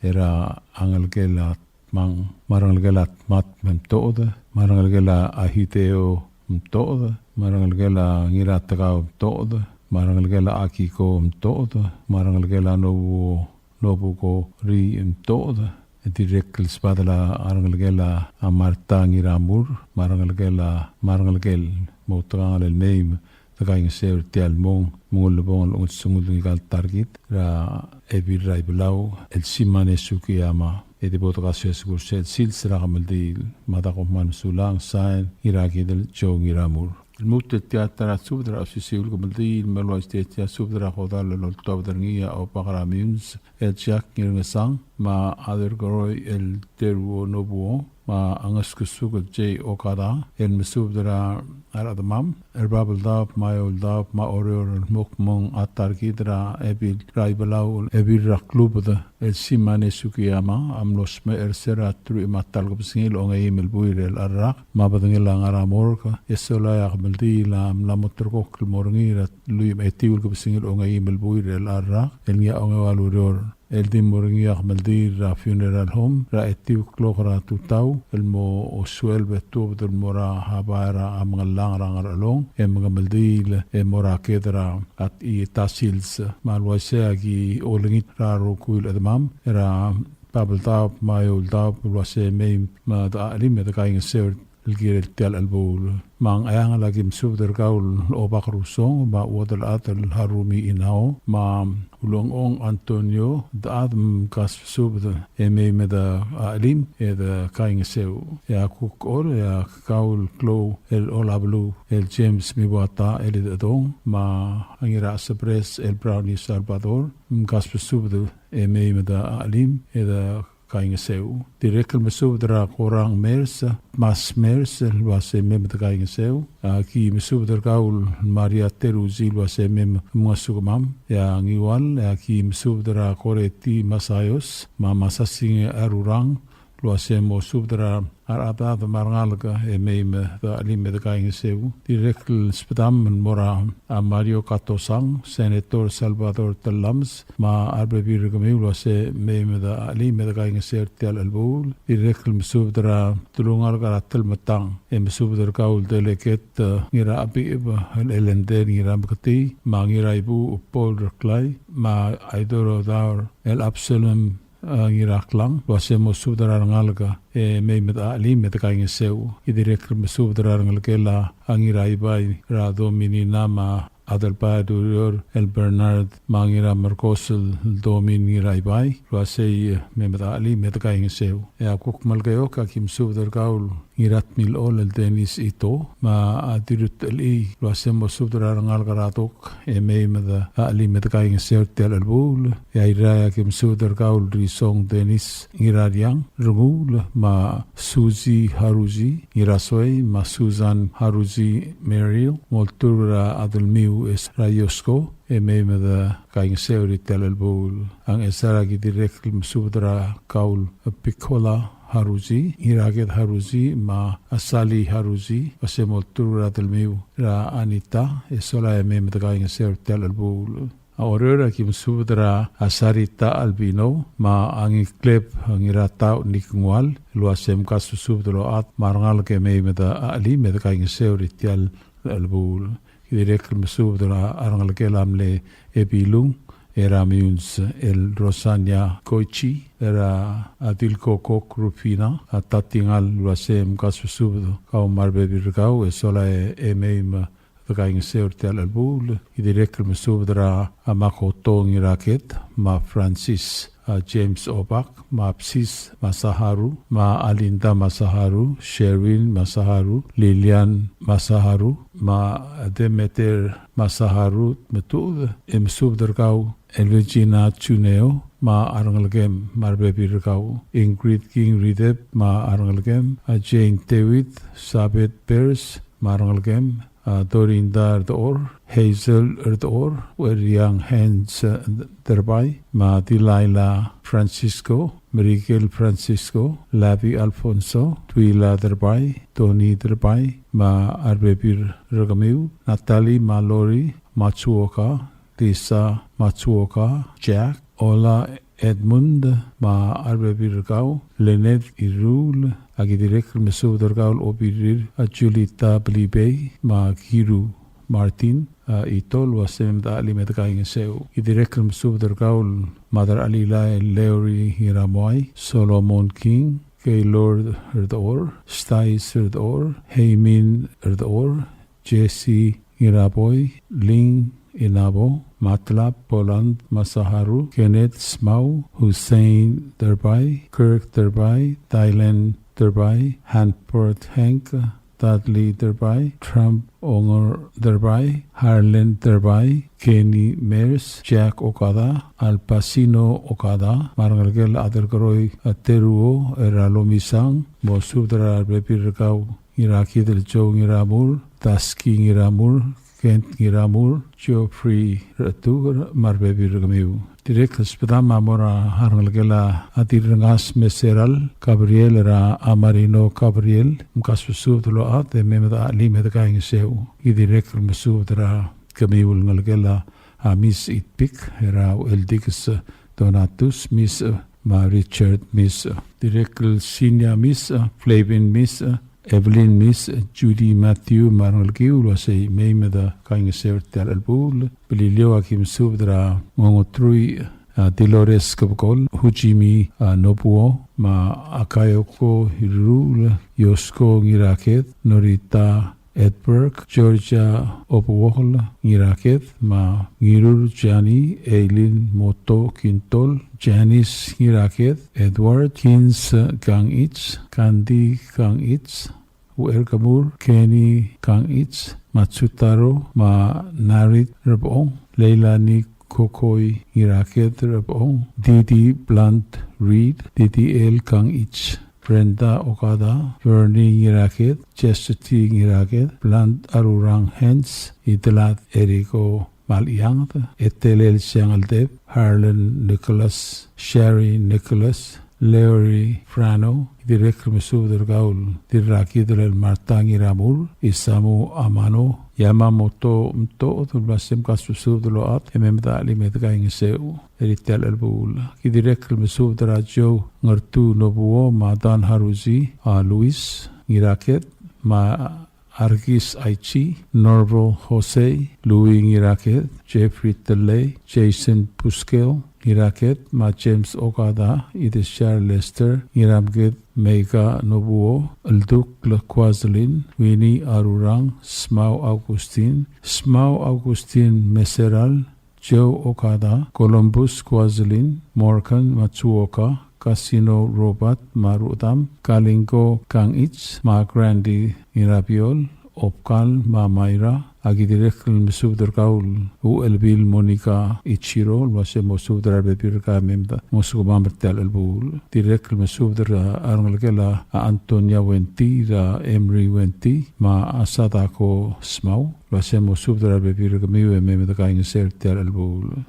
er a ngelekel a Tmang, me a rengelekel a Tmat me Mtoched, me a rengelekel a Hideo Mtoched, me a rengelekel a Ngiratekau Mtoched, me a rengelekel a Akiko Mtoched, me a rengelekel a Nobuo Nobuko Ri Mtoched, e dirrek el sbadel a rengelekel a Marta Ngiramur, me a rengelekel a, me a rengelekel, mo outekangel el mei me de kaingeseu er tia el mong, me ng ulebongel el ongelsengul ngika el ta er kid er a Ebil er a Ibelau el Simane Sugiyama. e di bo dekasoes er sel sils er a kemeldiil. Me a da kom kmal mesulang, sain, Ngirakidel Joe Ngiramur. Lmuut el tia ta er a subed er a osisiu el kemeldiil, me le uaisei tia subed er a kodall el oltobed er ngii a Obak er a Meyuns el Jack Ngirngesang, me a Adelkeroi el Teruo Nobuo, me a Ngeskesuk el Jay Okada, el mesubed er a rechedemam er a Babeldaob, me a Eouldaob, me a Oreor el mo kmo ng a ta er kid er a Ebil er a Ibelau, Ebil er a Klubed el Simane Sugiyama, a mlo smecher er se er a teruich me a ta el kebesengil a ongeim el buil er chelecha el rak, me a bedengel a ngar er a morgue, e sola e a kemeldiil a mla mo ulterekokl el mo er ngii er a lluich me a etiu el kebesengil a ongeim el buil er chelecha el rak, el ngii a ongeua el ureor. El di mo er ngii a kemeldiil er a funeral home er a etiu el klok er a tutau el mo osuelb e tuobed el mo er a bai er a Mengellang er a Ngerchelong, e mengemeldiil e mo er a ked er a, a ta sils. Me a le uaisei a ki olengit er a rokui el chedemam er a Babeldaob me a Eouldaob el uaisei mei me de chelim e de kaingeseu el kirel tia el chelebuul. Me a Ngcheangel a ki mesubed er kau el Obak Rusong, me a Uodelchad el Harumi Inao, me a Ulengchong Antonio, de chad mkasbesubed e mei me de chelim e de kaingeseu. E a kuk Chol, e a kau el klou el Olabeluu el James Mibuata el Idechedong, me a Ngirachesebres el Brownie Salvador, mkasbesubed e mei me de chelim e de kaingeseu. Dirrek el mesubed er a Korang Mers, Mas Mers, el uase mei me de kaingeseu. A ki mesubed er kau el Maria Teruzi el uase mei me mngesukemam. E a Ngiwal, e a ki mesubed er a Koreti Masayos, me a Masasing Arurang, el uase mo subed er a rechedad me a rengalek e mei me de chelim e de kaingeseu. Dirrek el sbedam el mo er a Mario Katosang, Senator Salvador Tellames, me a rebebil er kemiu el uase mei me de chelim e de kaingeseu er tia el chelebuul. Dirrek el mesubed er a telungalek er a Telmetang, e mesubed er kau el Delegate, e, Ngirachebicheb el Elender Ngirameketii, me a Ngiraibuuch Paul Reklai, me a Aidoro Daur el Absalom, e, Ngiraklang, el uase mo subed er a rengalek e mei me de chelim e de kaingeseu. Ki dirrek el mesubed er a rengelekel a Ngiraibai er a Dominina me a Adelbai Durior el Bernard me a Ngiramerkos el Domin Ngiraibai, el uasei, e, mei me de chelim e de kaingeseu. E a kuk Melekeok a ki mesubed er kau el Ngiratmilechol el Dennis Ito, me a Dirutechelii, el uase mo subed er a rengalek er a Tok e mei me de chelim e de kaingeseu er tia el chelebuul. E a Irrai a ki mesubed er kau el Risong Dennis Ngirariang, Renguul, me a Suzy Haruji, Ngirasoi, me a Susan Haruji Merrill, molturk er a delmiu er a Iosko, e mei me de kaingeseu er tia el chelebuul. A Ngchesar a ki dirrek el mesubed er kau el Pikola Haruji, Ngiraked Haruji, me a Sally Haruji, el uase molturk er a delmiu er a Anita, e sola e mei me de kaingeseu er tia el chelebuul. A Oreor a ki mesubed er a Sarita Albino, me a Ngikleb Ngiratau Nikngual, el uase mkasbesubed el ochad me a rengalek e mei me de chelim e de kaingeseu er tia el chelebuul. Ki dirrek el mesubed er a rengelekel a mle Ebilung er a Meyuns el Rosania Koichi, er a Dilkokok Rufina, a Tatingal, el uase mkasbesubed kau me a rebebil er kau e sola e mei me de kaingeseu er tia el chelebuul. Ki dirrek el mesubed er a Makoto Ngiraked, me a Francis, a James Obak, me a Psis Masaharu, me a Alinda Masaharu, Sherwin Masaharu, Lilian Masaharu, me a Demeter Masaharu, me tuud e mesubed er kau el Regina Juneo, me a rengelekem me a rebebil er kau, Ingrid King Ridep, me a rengelekem, a Jane Dewitt, Sabeth Bears, me a rengelekem, a Dorinda Rdechor, Hazel Rdechor, Weriang Hans, e, Derbai, me a Delilah Francisco, Merikel Francisco, Lavi Alfonso, Twila Derbai, Tony Derbai, me a rebebil er kemiu, Natalie me a Lori Matsuoka, Lisa Matsuoka, Jack, Ola Edmund, me a rebebil er kau, Lynette Irul, a ki dirrek el mesubed er kau el Obirir, a Julita Blibei, me a Kiru Martin, a Itol, el uase mei me de chelim e de kaingeseu. Ki dirrek el mesubed er kau el Mother Alila, el Leori Ngiramoai, Solomon King, Gaylord Rdechor, Stais Rdechor, Heimin Rdechor, Jesse Ngiraboi, Ling Inabo, Matlab, Poland, Masaharu, Kenneth Smau, Hussein Derbai, Kirk Derbai, Dylan Derbai, Hanford Hank, Dudley Derbai, Trump Onger Derbai, Harlan Derbai, Kenny Mears, Jack Okada, Alpacino Okada, me a rengelekel a Adelkeroi Ateruo, er a Lomisang, mo subed er a rebebil er kau Ngirakidel Joe Ngiramur, Taski Ngiramur, Kent Ngiramur, Geoffrey Retuker, me a rebebil er kemiu. Dirrek el subedam a mo er a rengelekel a Dirrengas Meseral Gabriel er a Amarino Gabriel, mkasubed el ochad e mei me de chelim e de kaingeseu. Ki dirrek el mesubed er kemiu el ngelekel a Miss Itpik er a Eldikes Donatus, Miss, me a Richard Miss. Dirrek el Sinia Miss, Flavin Miss, Evelyn Miss, Judy Matthew, me a rengelekiu el uasei mei me de kaingeseu er tia el chelebuul. Beliliou a ki mesubed er a Ngongotrui, a Dolores Kebekol, Hujimi, a Nobuo, me a Akayoko Hirul, Yosko Ngiraked, Norita Edberg, Georgia Obuohl Ngiraked, me a Ngirur Jani, Eileen Moto Kintol, Janice Ngiraked, Edward Kins Kangich, Kandi Kangich, Uerkemur Kenny Kangich, Matsutaro, me a Narit Rebong, Leilani Kokoi Ngiraked Rebong, Didi Blunt Reed, Didi El Kangich, Brenda Okada, Bernie Ngiraked, Chastity Ngiraked, Blunt Arurang Hens, Itelat Eriko Maliang, Etelel Siangeldeb, Harlan Nicholas, Sherry Nicholas, Larry Frano, dirrek el mesubed er kau el Dirrakidel el Marta Ngiramur, Isamu Amano, Yamamoto Mto, el uasei mkasubed el ochad, e mei me de chelim e de kaingeseu er tia el chelebuul. Ki dirrek el mesubed er a Joe Ngertu Nobuo, me a Dan Haruji, a Luis Ngiraked, me a Arkis Aichi, Norval Jose, Louis Ngiraked, Jeffrey Tellei, Jason Puskel Ngiraked, me a James Okada, Idesiar Lester Ngiramked, Meika Nobuo, Elduk Lekwazlin, Winnie Arurang, Smau Augustin, Smau Augustin Meseral, Joe Okada, Columbus Kwazlin, Morgan Matsuoka, Casino Robert me a rudam, Kalingo Kangich, me a Grandi Ngirabiol, Obkal me a Maira, a ki dirrek el mesubed er kau el Uchelbil Monica Ichiro, el uasei mosubed er a rebebil er kau e mei me de ngosukemam er tia el chelebuul. Dirrek el mesubed er a rengelekel a Antonia Wenti, er a Emery Wenti, me a Sadako Smau, el uasei mosubed er a rebebil er kemiu e mei me de kaingeseu er tia el chelebuul.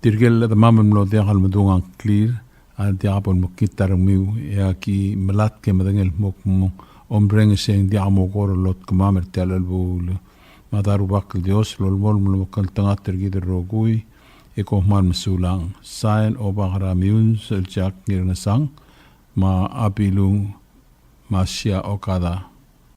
Tirke el chedemam el mlo diak el medung a ngklir a diak bo lemekngit a rengmiu, e a ki melatk e medengei el kmo omrrenges e ng diak mo kora lotkemam er tia el chelebuul. Me a Rubak el Dios a lolemolem el omekngeltengat er kid el rokui, e kom kmal mesulang. Sain, Obak er a Miuns el Jack Ngirngesang, me a Abilung Masia Okada.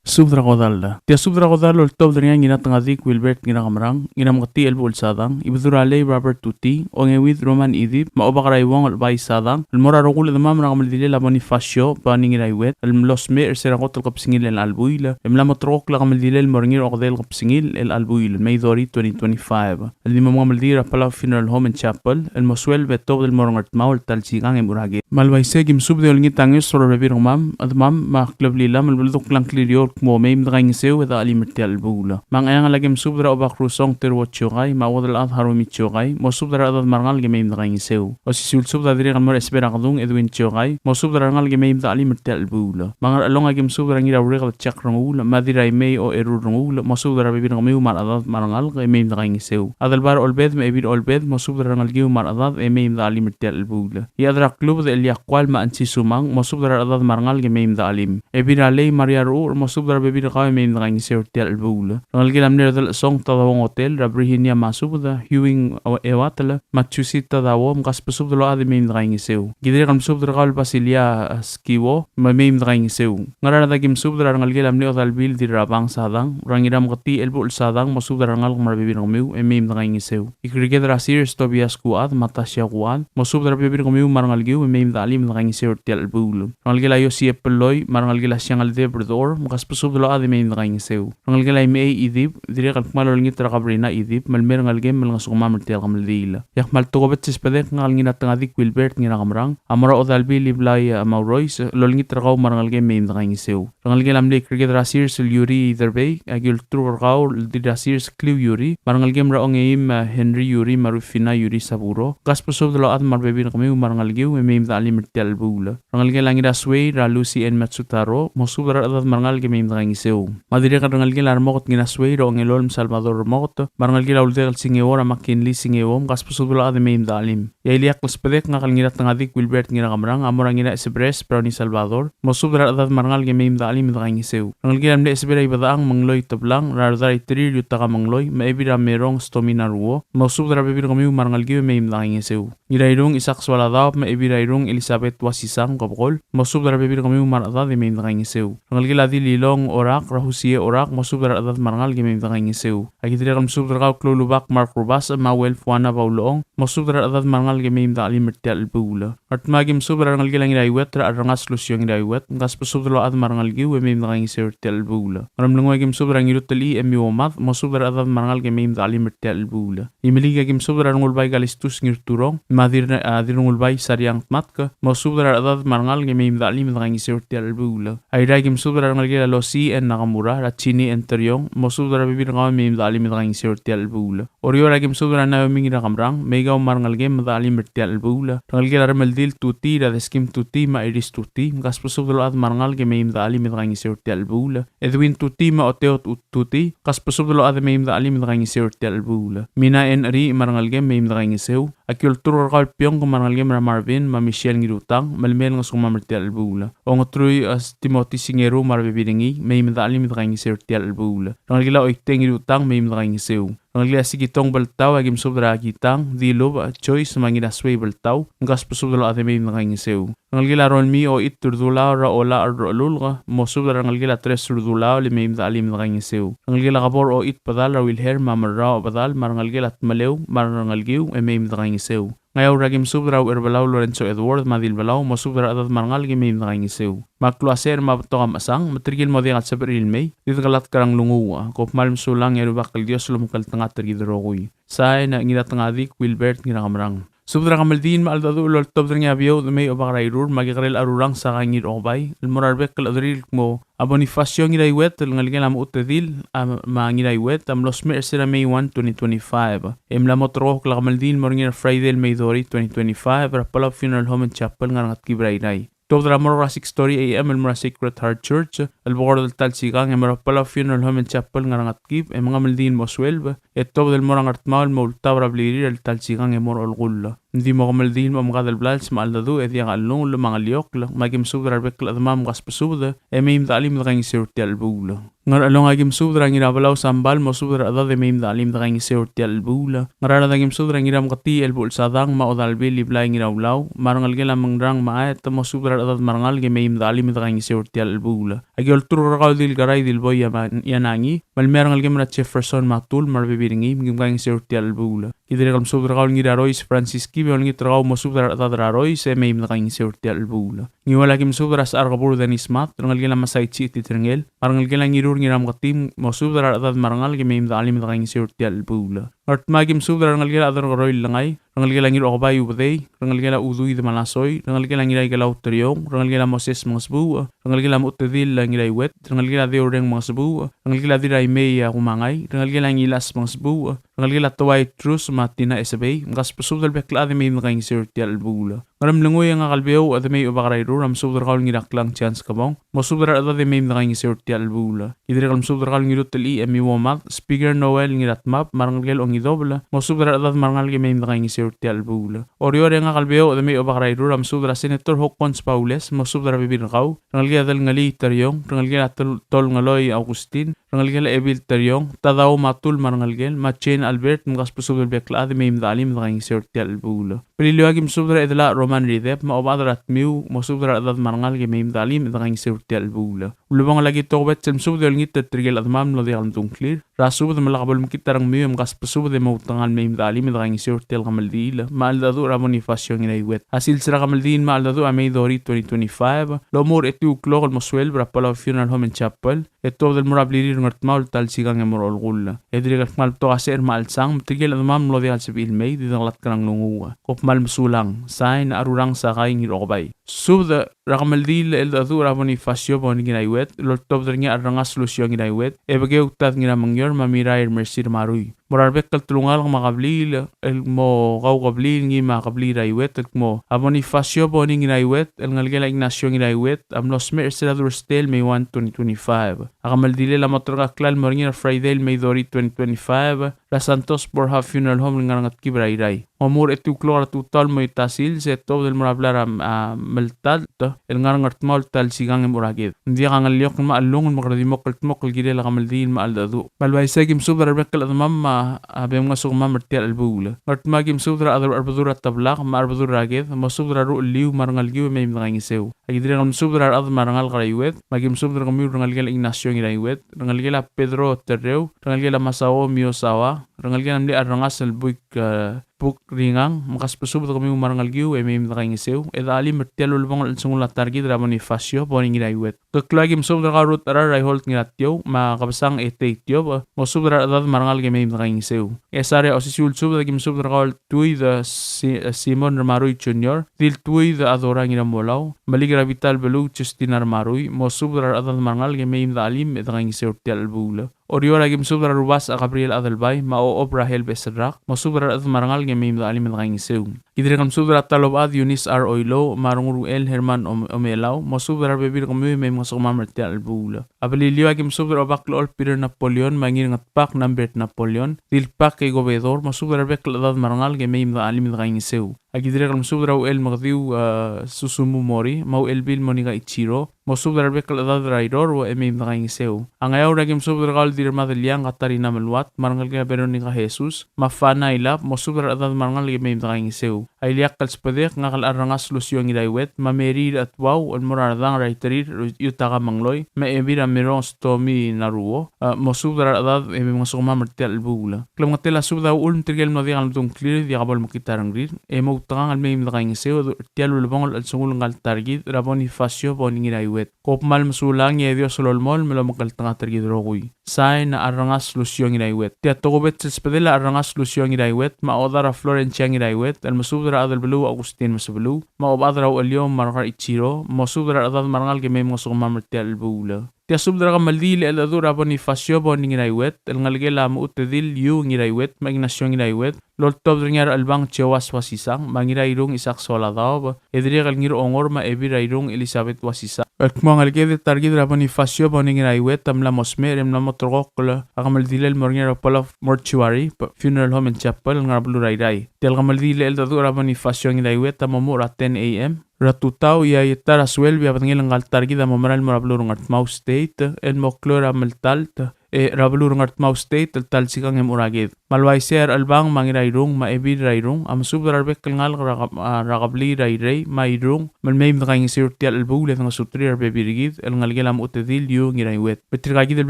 Subed er a kodall. Tia subed er a kodall a oltobed er ngii a Ngiratngadik Wilbert Ngirakemerang, Ngirameketii Elbuchel Sadang, Ibedul er a Lei Robert Tuti, Ongeuid Roman Idip, me a Obak er a Iuong el Bai Sadang, el mo er a rokui el chedemam er a kemeldilel a Bonifacio Bani Ngiraiuet, el mlo smecher er se er a kot el kebesengil el chelebuul, e mla mo terrekokl a kemeldilel el mo er ngii er a okedei el kebesengil el chelebuul, May thirty, twenty twenty-five. El di mo mengemeldiil er a Palau Funeral Home and Chapel, el mo sueleb e tobed el mo er a Ngardmau el ta el sikang e mo er a ked. Me a le uaisei e ki mesubed e olengit a ngeso er a rebebil er kemam, chedemam, me a kleblilam el beldukl a ngklir el kmo mei me de kaingeseu e de chelim er tia el chelebuul. Me a Ngcheangel a ki mesubed er a Obak Rusong Teruo Chiokai, me a Uodelchad Harumi Chiokai, mosubed er a rechedad me a rengalek e mei me de kaingeseu. Osisiu el subed a dirrek el mo er a Esber a Kedung Edwin Chiokai, mosubed er a rengalek e mei me de chelim er tia el chelebuul. Me a Ngerchelong a ki mesubed er a Ngiraureked Jack Renguul, me a Dirraimei Ocherur Renguul, mosubed er a rebebil er kemiu me a rechedad me a rengalek e mei me de kaingeseu. Adelbai er a Olbed me a Ebil Olbed, mosubed er a rengalek me a rechedad e mei me de chelim er tia el chelebuul. Iechad er a Klubed Elia Kual me a Ansi Sumang, mosubed er a rechedad me a rengalek e mei me de chelim. Ebil er a Lei Maria Ruchur, mosubed er a rebebil er kau e mei me de kaingeseu er tia el chelebuul. Rengelekel a mle Redelchesong Tadao Ongotel, er a Virginia Masubed, Hewing Ewatel, me a Jusi Tadao, mkasbesubed el ochad e mei me de kaingeseu. Ki dirrek el mesubed er kau el Basilia Skiwo, me mei me de kaingeseu. Ngaraard a ki mesubed er a rengelekel a mle Odalbil Dirrabang Sadang, er a Ngirameketii Elbuchel Sadang, mosubed er a rengalek me a rebebil er kemiu e mei me de kaingeseu. Ikriked er a Sears Tobias Kuad, me a Tasia Kuad, mosubed er a rebebil er kemiu me a rengelekiu e mei me de chelim e de kaingeseu er tia el chelebuul. Rengelekel a Iosi Epeloi, me a rengelekel a Siangeldeb Rdechor, mkasbesubed mkasbesubed el ochad e mei me dekaingeseu. Rengelekel a Imechei Idip, dirrek el kmal olengit er a Kabrina Idip, me le mei a rengelekem me lengesukemam er tia el kemeldiil. E ak kmal tokubets el sbedek ngak el Ngiratengadik Wilbert Ngirakemerang, a mo er a Odalbil Iblai, a, Maurois, el olengit er kau me a rengelekem e mei me dekaingeseu. Rengelekel a mle Ikriked er a Sirs el Yuri Iderbei, aki olturk er kau el Dirrasirs Kliu Yuri, me a rengelekem er a Ongeim, a, Henry Yuri me a Rufina Yuri Saburo, kasbesubed el ochad me a rebebil er kemiu me a rengelekiu e mei me dechelim er tia el chelebuul. Rengelekel a Ngirasuei er a Lucy N. Matsutaro, mosubed er a rechedad me a rengalek e mei me dekaingeseu. Me a dirrek el rengelekel a Remoket Ngirasuei er a Ongelol me a Salvador Remoket, me a rengelekel a Uldekel Singeo er a McKinley Singeo, kasbesubed el ochad e mei me dechelim. E a ileakl el sbedek ngak el Ngiratengadik Wilbert Ngirakemerang, a mo er a Ngiraesebres Brownie Salvador, mosubed er a rechedad me a rengalek e mei me dechelim e dekaingeseu. Rengelekel a mle Esebei er a Ibedechang Mengloi Teblang, er a Rdar Iterir Yutaka Mengloi, me a Ebil er a Merong Stomina Ruo, mosubed er a rebebil er kemiu me a rengelekiu e mei me dekaingeseu. Ngirairung Isak Soaladaob, me a Ebil er a Irung Elizabeth Wasisang Kobekol, mosubed er a rebebil er kemiu me a rechedad e mei me dekaingeseu. Rengelekel a Dililong Orak, er a Husie Orak, mosubed er a rechedad me a rengalek e mei me dekaingeseu. Aki dirrek el mesubed er kau el Kloulubak Mark Rubasech, me a Uelfuana Baulechong, mosubed er a rechedad me a rengalek e mei me dechelim er tia el chelebuul. Ngardmau aki mesubed er a rengelekel a Ngiraiuet, er a Cherrengas Lucio Ngiraiuet, mkasbesubed el ochad me a rengelekiu e mei me dekaingeseu er tia el chelebuul. Ngeremlengui aki mesubed er a Ngirutelchii Emi Omad, mosubed er a rechedad me a rengalek e mei me dechelim er tia el chelebuul. Imeliik aki mesubed er a Rengulbai Kalistus Ngirturong, me a Dir, a Dirrengulbai Sariang Tmatk, mosubed er a rechedad me a rengalek e mei me dechelim e dekaingeseu er tia el chelebuul. Airai aki mesubed er a rengelekel a Losi N. Nakamura, er a Chini N. Teriong, mosubed er a rebebil er kau e mei me dechelim e dekaingeseu er tia el chelebuul. Oreor aki mesubed er a Naomi Ngirakemerang, me kau me a rengelekem me dechelim er tia el chelebuul. Rengelekel a Remeldil Tuti, er a Deskim Tuti, me a Iris Tuti, mkasbesubed el ochad me a rengalek e mei me dechelim e dekaingeseu er tia el chelebuul. Edwin Tuti, me a Oteo Tu-, Tuti, kasbesubed el ochad e mei me dechelim e dekaingeseu er tia el chelebuul. Mina N. Ri, me a rengelekem e mei me dekaingeseu. Aki olturk er kau el Piong, me a rengelekem er a Marvin, me a Michelle Ngirutang, me le mei el ngesukemam er tia el chelebuul. Ongetrui, a, Timothy Singeru, me a rebebil er ngii, mei me dechelim e dekaingeseu er tia el chelebuul. Rengelekel a Oiteng Ngirutang, mei me dekaingeseu. Rengelekel a Sikitong Beltau, aki mesubed er a Kitang, Dilub, Joyce, me a Ngirasuei Beltau, mkasbesubed el ochad e mei me dekaingeseu. Rengelekel a Rolmii Oit Urdulau, er a Ola Urdulau, mosubed er a rengelekel a Tres Urdulau, le mei me dechelim e dekaingeseu. Rengelekel a Kebor Oit Bedal, er a Wilhelm me a Merrau Bedal, me a rengelekel a Tmeleu, me a rengelekiu, e mei me dekaingeseu. Ngeaur aki mesubed er a Ucherbelau Lorenzo Edward, me a Dilbelau, mosubed er a rechedad me a rengalek e mei me dekaingeseu. Me a klou a secher me a betok a mechesang, me tirke el mo diak el sebechir el mei, di dekelatk er a nglunguuch. Kom kmal mesulang e a Rubak el Dios a lomekngeltengat er kid el rokui. Sain, Ngiratengadik Wilbert Ngirakemerang. Subed er a kemeldiil me a cheldecheduch el oltobed er ngii a Beouch Demei Obak er a Irur, me a Kekerel Arurang Saka Ngirokebai, el mo er a rebek el chederir el kmo a Bonifacio Ngiraiuet, el ngelekel a Mechutedil, a, me a Ngiraiuet, a mlo smecher er sera May one, twenty twenty-five. E mla mo terrekokl a kemeldiil el mo er ngii er a Friday el May thirty, twenty twenty-five, er a Palau Funeral Home and Chapel, ngar er a Ngetkib er a Irrai. Tuobed er a morgue er a six thirty A M el mo er a Sacred Heart Church, el bo kora el ta el sikang e mo er a Palau Funeral Home and Chapel ngar er a Ngetkib, e mengemeldiil el mo sueleb, e tuobed el mo er a Ngardmau el mo ultab er a blirir el ta el sikang e mo er a olekull. Ng di mo kemeldiil el mo omekad el blals me a cheldecheduch e diak a chelungel me a ngeliokl, me aki mesubed er a rebek el chedemam mkasbesubed, e mei me dechelim e dekaingeseu er tia el chelebuul. Ngerchelong aki mesubed er a Ngirabelau Sambal, mosubed er a rechedad e mei me dechelim e dekaingeseu er tia el chelebuul. Ngaraard aki mesubed er a Ngirameketii Elbuchel Sadang, me a Odalbil Iblai Ngiraulau, me a rengelekel a Mengrang me a Aet, mosubed er a rechedad me a rengalek e mei me dechelim e dekaingeseu er tia el chelebuul. Aki olturk er kau el Dilkerai Dilboi Ia-, Ianangi, me le mei a rengelekem er a Jefferson Matul, me a rebebil er ngii, me kim kaingeseu er tia el chelebuul. Ki dirrek el mesubed er kau el Ngirarois Francis Kib, e olengit er kau mosubed er a rechedad er a Rois, e mei me dekaingeseu er tia el chelebuul. Ngiual aki mesubed er a Sechar Kebur Dennis Mad, rengelekel a Masaichi Titerngel, me a rengelekel a Ngirur Ngirameketii, mosubed er a rechedad me a rengalek e mei me dechelim e dekaingeseu er tia el chelebuul. Ngardmau aki mesubed er a rengelekel a Chederkeroi Lengai, rengelekel a Ngirokebai Ubedei, rengelekel a Udui Demalasoi, rengelekel a Ngiraikelau Teriong, rengelekel a Moses Mengesbuuch, rengelekel a Mechutedil Ngiraiuet, rengelekel a Deureng Mengesbuuch, rengelekel a Diraimei Kumangai, rengelekel a Ngilas Mengesbuuch, rengelekel a Toai Trus me a Tina Esebei, mkasbesubed el bek el chad e mei me dekaingeseu er tia el chelebuul. Ngeremlengui e ngak el Beouch Demei Obak er a Irur a mesubed er kau el Ngiraklang Chance Kebong, mosubed er a rechedad e mei me dekaingeseu er tia el chelebuul. Ki dirrek el mesubed er kau el Ngirutelchii Emi Uomad, Speaker Noel Ngiratemab, me a rengelekel Ongidobel, mosubed er a rechedad me a rengalek e mei me dekaingeseu er tia el chelebuul. Oreor e ngak el Beouch Demei Obak er a Irur a mesubed er a Senator Hokkons Baules, mosubed er a rebebil er kau, rengelekel a Delngelii Teriong, rengelekel a Tol-, Tolngeloi Augustin, rengelekel a Ebil Teriong, Tadao Matul me a rengelekel, me a Jane Albert, mkasbesubed el bek el chad e mei me dechelim e dekaingeseu er tia el chelebuul. Beliliou aki mesubed er a Edelach Roman Rideb, me a Obechad er a Tmiu, mosubed er a rechedad me a rengalek e mei me dechelim e dekaingeseu er tia el chelebuul. Ulebongel aki tokubets el mesubed e olengit er tirke el chedemam el mlo diak el medung a ngklir er a subed me lak bo lemekngit a rengmiu e mkasbesubed e moutekangel mei me dechelim e dekaingeseu er tia el kemeldiil me a cheldecheduch er a Bonifacio Ngiraiuet. A sils er a kemeldiil me a cheldecheduch a May thirty, twenty twenty-five, el omuchel er a etiu el klok el mo sueleb er a Palau Funeral Home and Chapel, e tuobed el mo er a blirir er a Ngardmau el ta el sikang e mo er a olekull. E dirrek el kmal betok a secher me a chelsang, me tirke el chedemam el mlo diak el sebechir el mei, di dekelatk er a nglunguuch. Kom kmal mesulang. Sain, a Rurang Sakai Ngirokebai. Subed er a kemeldiil el cheldecheduch er a Bonifacio Boni Ngiraiuet, el oltobed er ngii a Rrengas Lucio Ngiraiuet, e Bekeu Tad Ngiramengior, me a Mirair Mercy Ramarui. Mo er a rebek el telungalek me a kebliil, el kmo kau kebliil ngii me a kebliil er a Iuet, el kmo a Bonifacio Boni Ngiraiuet, el ngelekel a Ignacio Ngiraiuet, a mlo smecher er sel Thursday el May one, twenty twenty-five. A kemeldilel a mo terkakl el mo er ngii er a Friday el May thirty, twenty twenty-five, er a Santos Borja Funeral Home el ngar er a Ngetkib er a Irrai. Ng mo er a etiu el klok er a tutau el mo er a ta el sils, e tuobed el mo er a blai er a, a, Meltalt, el ngar er a Ngardmau el ta el sikang e mo er a ked. Ng diak a ngeliokl me a chellungel me kede di mo kldmokl el kirel a kemeldiil me a cheldecheduch. Me a le uaisei e aki mesubed er a rebek el chedemam me a, a, bem ngosukemam er tia el chelebuul. Ngardmau e aki mesubed er a chad er a Rebedul er a Teblak me a Rebedul er a Ked, mosubed er a ruchelliu me a rengelekiu e mei me dekaingeseu. Aki dirrek el mesubed er a rechad me a rengalek er a Iuet, me aki mesubed er kemiu el rengelekel a Ignacio Ngiraiuet, rengelekel a Pedro Terreu, rengelekel a Masao Miyazawa, rengelekel a mle Arrengas el Buik, e, Buk Ringang, me kasbesubed kemiu me a rengelekiu e mei me dekaingeseu, e de chelim er tia el ulebongel el chelsengul a ta er kid er a Bonifacio Boni Ngiraiuet. Keklau e aki mesubed er kau Ruth Cherar er a Iholt Ngiratiou, me a Kebesang Etei Tiob, mosubed er a rechedad me a rengalek e mei me dekaingeseu. E Sare, osisiu el subed e aki mesubed er kau el Tuid, e, Si-, e, Simon Ramarui Junior, Diltuid Adora Ngiramolau, Melik er a Bital Beluu Justina Ramarui, mosubed er a rechedad me a rengalek e mei me de chelim e dekaingeseu er tia el chelebuul. Oreor e aki mesubed er a Rubasech Gabriel Adelbai, me a Ochob Rahel Beserrak, mosubed er a rechedad me a rengalek e mei me de chelim e dekaingeseu. Ki dirrek el mesubed er a Talobechad Eunice R. Oilouch, me a Rengul er Uchel Herman Om-, Omelau, mosubed er a rebebil er kemiu e mei mngesukemam er tia el chelebuul. A Beliliou e aki mesubed er a Obak el Olbiil er a Napoleon, me a Ngirngetbak Nambert Napoleon, Dilbak e Gobedor, mosubed er a rebek el chedad me a rengalek e mei me de chelim e dekaingeseu. Aki dirrek el mesubed er a Uchel Mekediu, e, Susumu Mori, me a Uchelbil Monica Ichiro, mosubed er a rebek el chedad er a Irorou e mei me dekaingeseu. A Ngeaur e aki mesubed er kau el Dirremadeliang Katarina Meluat, me a rengelekel a Veronica Jesus, me a Fana Ilab, mosubed er a rechedad me a rengalek e mei me dekaingeseu. A ileakl el sbedek, ngak el Arrengas Lucio Ngiraiuet, me a Mary Rechetuau, el mo er a Redang er a Iterir Yutaka Mengloi, me a Ebil er a Merong Stomi Naruo, e, mosubed er a rechedad e mei mngesukemam er tia el chelebuul. Klemengetel a subed a uchul me tirke el mlo diak el medung a ngklir, diak bo lemekngit a rengrir, e moutekangel el mei me dekaingeseu er tia el ulebongel el chelsengul ngka el ta er kid er a Bonifacio Boni Ngiraiuet. Kom kmal mesulang e a Dios a lolemolem el omekngeltengat er kid el rokui. Sain, a Arrengas Lucio Ngiraiuet. Tia tokubets el sbedel a Arrengas Lucio Ngiraiuet, me a Odar a Florencia Ngiraiuet, el mesubed er a chad er a beluu Augustin Mesebeluu, me a Obechad er a Ucheliou Margar Ichiro, mosubed er a rechedad me a rengalek e mei mngesukemam er tia el chelebuul. Tia subed er a kemeldiil el cheldecheduch er a Bonifacio Boni Ngiraiuet, el ngelekel a Mechutedil Yu Ngiraiuet, me a Ignacio Ngiraiuet, el oltobed er ngii a Rechelbang Joas Uasisang, me a Ngirairung Isaac Soaladaob, e dirrek el Ngirongor me a Ebil er a Irung Elizabeth Uasisang. El kmo a ngeleked e ta er kid er a Bonifacio Boni Ngiraiuet a mla mo smecher e mla mo ulterekokl a kemeldiil el mo er ngii er a Palau Mortuary, Funeral Home and Chapel, el ngar er a beluu er a Irrai. Tia el kemeldiil el cheldecheduch er a Bonifacio Ngiraiuet a mo muchel er a ten A M er a tutau, e a ta er a sueleb e a bedengel ngka el ta er kid a mo merael el mo er a beluu er a Ngardmau State, el mo klou er a Meltalt, e er a beluu er a Ngardmau State, el ta el sikang e mo er a ked. Me a le uaisei e a Rechelbang me a Ngirairung me a Ebil er a Irung a mesubed er a rebek el ngalek er a, er a kebliil er a Irrai me a Irung, me le mei me dekaingeseu er tia el chelebuul e dengesuterir a rebebil er kid, el ngelekel a Mechutedil Yu Ngiraiuet. Me tirka kid el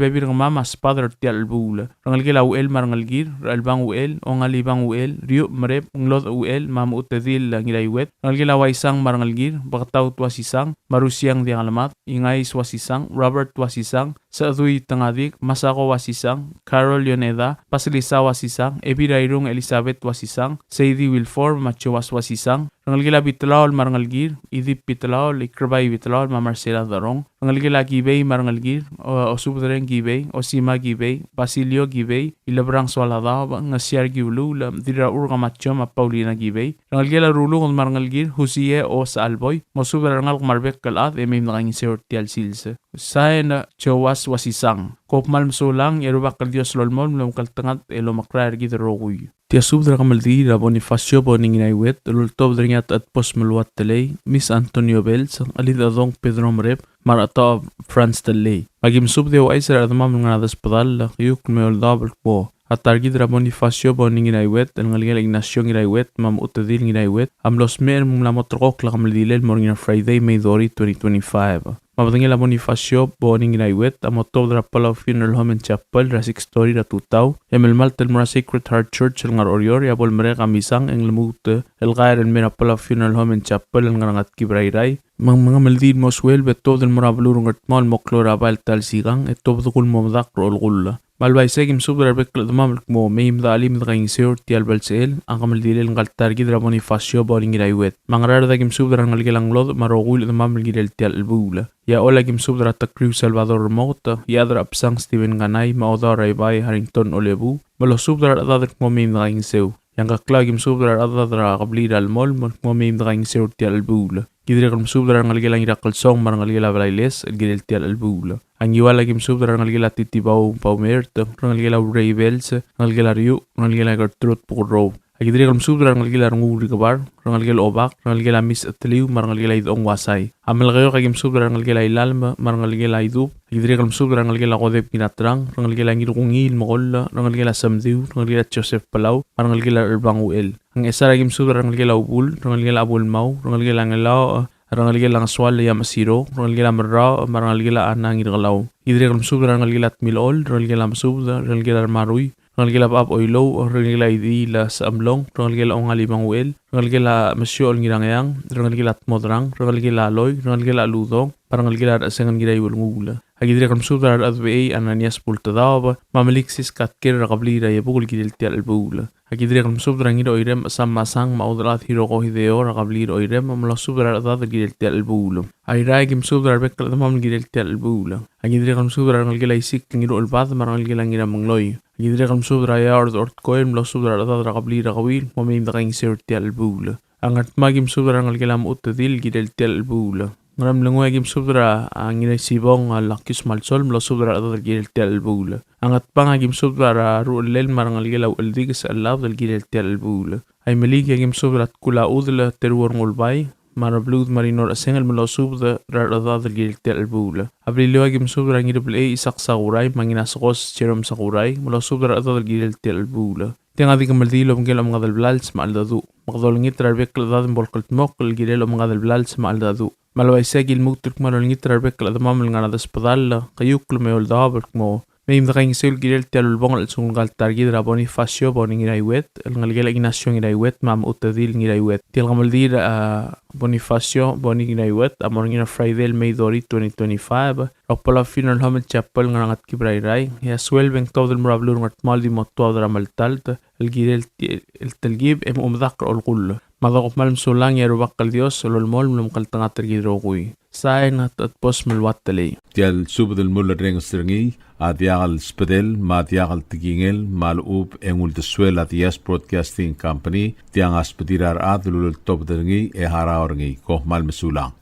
bebil er kemam a sbadel er tia el chelebuul. Rengelekel a Uchel me a rengelekir, Rechelbang Uchel, Ongalibang Uchel, Riuch Mereb, Ngelodech Uchel, me a Mechutedil Ngiraiuet, rengelekel a Uaisang me a rengelekir, Beketaut Uasisang, Marusiang Diangelemat, Ingais Uasisang, Robert Uasisang, Sechedui Tengadik, Masako Uasisang, Carol Yoneda, Basilisa Uasisang, Ebil er a Irung Elizabeth Uasisang, Seidi Wilfor, me a Joas Uasisang, rengelekel a Bitlaol me a rengelekir, Idip Bitlaol, Ikerbai Bitlaol, me a Marcela Derong, rengelekel a Kibei me a rengelekir, o-, Osubedreng Kibei, Osima Kibei, Basilio Kibei, Ilebrang Soaladaob, Ngesiar Kiuluul, Dirrachur Kamacho me a Paulina Kibei, rengelekel a Ruluked me a rengelekir, Husie O. Saalboi, mosubed er a rengalek me a rebek el chad e mei me dekaingeseu er tia el sils. Sain, Joas Uasisang. Kom kmal mesulang, e a Rubak el Dios a lolemolem el omekngeltengat el omekrael er kid el rokui. Tia subed er a kemeldiil er a Bonifacio Boni Ngiraiuet, el oltobed er ngii a Techedbos Meluat Telei, Miss Antonio Bells, Chelidechedong Pedro Mereb, me a Rechetaob Franz Telei. Me aki mesubed e ouchais er a rechedemam el ngar er a Desbedall, Kiukl me a Eouldaob el kmo A ta er kid er a Bonifacio Boni Ngiraiwet, el ngelekel a Ignacio Ngiraiwet, me a Mechutedil Ngiraiwet, a mlo smecher me ng mla mo terrekokl a kemeldiil el mo er ngii er a Friday, May thirty, twenty twenty-five. Me a bedengel a Bonifacio Boni Ngiraiwet a mo tuobed er a Palau Funeral Home and Chapel er a six thirty er a tutau, e melemalt el mo er a Sacred Heart Church el ngar er a Oreor, e a bo lemerek a misang e ng lmuut el kaer el mei er a Palau Funeral Home and Chapel el ngar er a Ngetkib er a Irrai, me ng mengemeldiil el mo sueleb e tuobed el mo er a beluu er a Ngardmau el mo klou er a bai el ta el sikang, e tuobed el kmo medakl er a olekull. Me a le uaisei e aki mesubed er a rebek el chedemam el kmo mei me de chelim e de kaingeseu er tia el belsechel a kemeldiil el ngka el ta er kid er a Bonifacio Boni Ngiraiwet. Me a Ngaraard e aki mesubed er a rengelekel a Ngelodech me a rokui el chedemam el kirel tia el chelebuul. E a Ollei e aki mesubed er a Tekriu Salvador Remoket, e a Chad er a Chebesang Steven Kanai, me a Odau er a Ibai Harrington Olebuu, me losubed er a rechedad el kmo mei me de kaingeseu. E a Ngkeklau e aki mesubed er a rechedad er a kebliil er a Lemolem el kmo mei me de kaingeseu er tia el chelebuul. Ki dirrek el mesubed er a rengelekel a Ngirakelsong me a rengelekel a Blailes el kirel tia el chelebuul. A Ngiwal e aki mesubed er a rengelekel a Titibau Baumert, rengelekel a Urei Bells, rengelekel a Riu, rengelekel a Gertrude Bukerrou. Aki dirrek el mesubed er a rengelekel a Renguul Rikebar, rengelekel a Obak, rengelekel a Mis Cheteliu, me a rengelekel a Idechong Uasai. A Melekeok e aki mesubed er a rengelekel a Ilalem, me a rengelekel a Idub. Aki dirrek el mesubed er a rengelekel a Kodep Ngiraterang, rengelekel a Ngirkungiil Mekoll, rengelekel a Semdiu, rengelekel a Joseph Palau, me a rengelekel a Rebang Uchel. A Ngchesar e aki mesubed er a rengelekel a Ubul, rengelekel a Abuelmau, rengelekel a Ngelaoch, rengelekel a Ngesual Yamachiro, rengelekel a Merraoch, me a rengelekel a Ana Ngirkelau. Ki dirrek el mesubed er a rengelekel a Tmilechol, rengelekel a Mesubed, rengelekel a Remarui, rengelekel a Bechab Oilouch, rengelekel a Idiil Sechemlong, rengelekel a Ongalibang Uchel, rengelekel a Mesiochel Ngirangeang, rengelekel a Tmodrang, rengelekel a Loi, rengelekel a Ludong, me a rengelekel a Rechesengel Ngiraiuelenguul. Aki dirrek el mesubed er a Rechedebechei Ananias Bultedaob, me a Meliksis Katker er a kebliil er a Iebukl el kirel tia el chelebuul. Aki dirrek el mesubed er a Ngiroirem Sam Masang me a Udelchad Hiroko Hideo er a kebliil er a Oirem, me losubed er a rechedad el kirel tia el chelebuul. A Irrai e aki mesubed er a rebek el chedemam el kirel tia el chelebuul. Aki dirrek el mesubed er a rengelekel a Isik Ngiruchelbad me a rengelekel a Ngiramengloi. Aki dirrek el mesubed er a Iaord Ortkoel me losubed er a rechedad er a kebliil er a Kebil el kmo mei me de kaingeseu er tia el chelebuul. A Ngardmau e aki mesubed er a rengelekel a Mechutedil el kirel tia el chelebuul. Ngeremlengui e aki mesubed er a, a, Ngiraisibong, a, Lakius Malsol me losubed er a rechedad el kirel tia el chelebuul. A Ngatpang e aki mesubed er a Ruchellel me a rengelekel a Ucheldikes Chellabed el kirel tia el chelebuul. A Imeliik e aki mesubed er a Tkul a Chudel Teruo Rengulbai me a Rebluud Marino Rechesengel me losubed er a rechedad el kirel tia el chelebuul. A Beliliou e aki mesubed er a Ngireblechei Isak Sakurai me a Ngirasekos Jerome Sakurai me losubed er a rechedad el kirel tia el chelebuul. Tiang a di kemeldiil el obengkel a omengades el blals me a cheldecheduch. Me kede olengit er a rebek el chedad me bo el kldmokl el kirel a omengades el blals me a cheldecheduch. Me a le uaisei e aki lmuut el kmal olengit er a rebek el chedemam el ngar er a desbedall, keiukl me a eou el daob el kmo mei me de kaingeseu el kirel tia el ulebongel el chelsengul ngka el ta er kid er a Bonifacio Boni Ngiraiwet, el ngelekel a Ignacio Ngiraiwet me a Mechutedil Ngiraiwet. Tia el kemeldiil er a Bonifacio Boni Ngiraiwet a mo er ngii er a Friday el May thirty, twenty twenty-five, er a Palau Funeral Home and Chapel el ngar er a Ngetkib er a Irrai, e a sueleb e ng tuobed el mo er a beluu er a Ngardmau el di mo tuobed er a Meltalt, el kirel ti-, el telkib e mo medakl er a olekull. Me a dekuk kmal mesulang e a Rubak el Dios a lolemolem el omekngeltengat er kid el rokui. Sain a Techedbos Meluat Telei. Tia el subed el mulerrenges er ngii a diak el sbedel me a diak el tekingel me a lechub e ng uldesuel a Diaz Broadcasting Company, tiang a sbedir a rechad el uleltobed er ngii e harau er ngii. Kom kmal mesulang.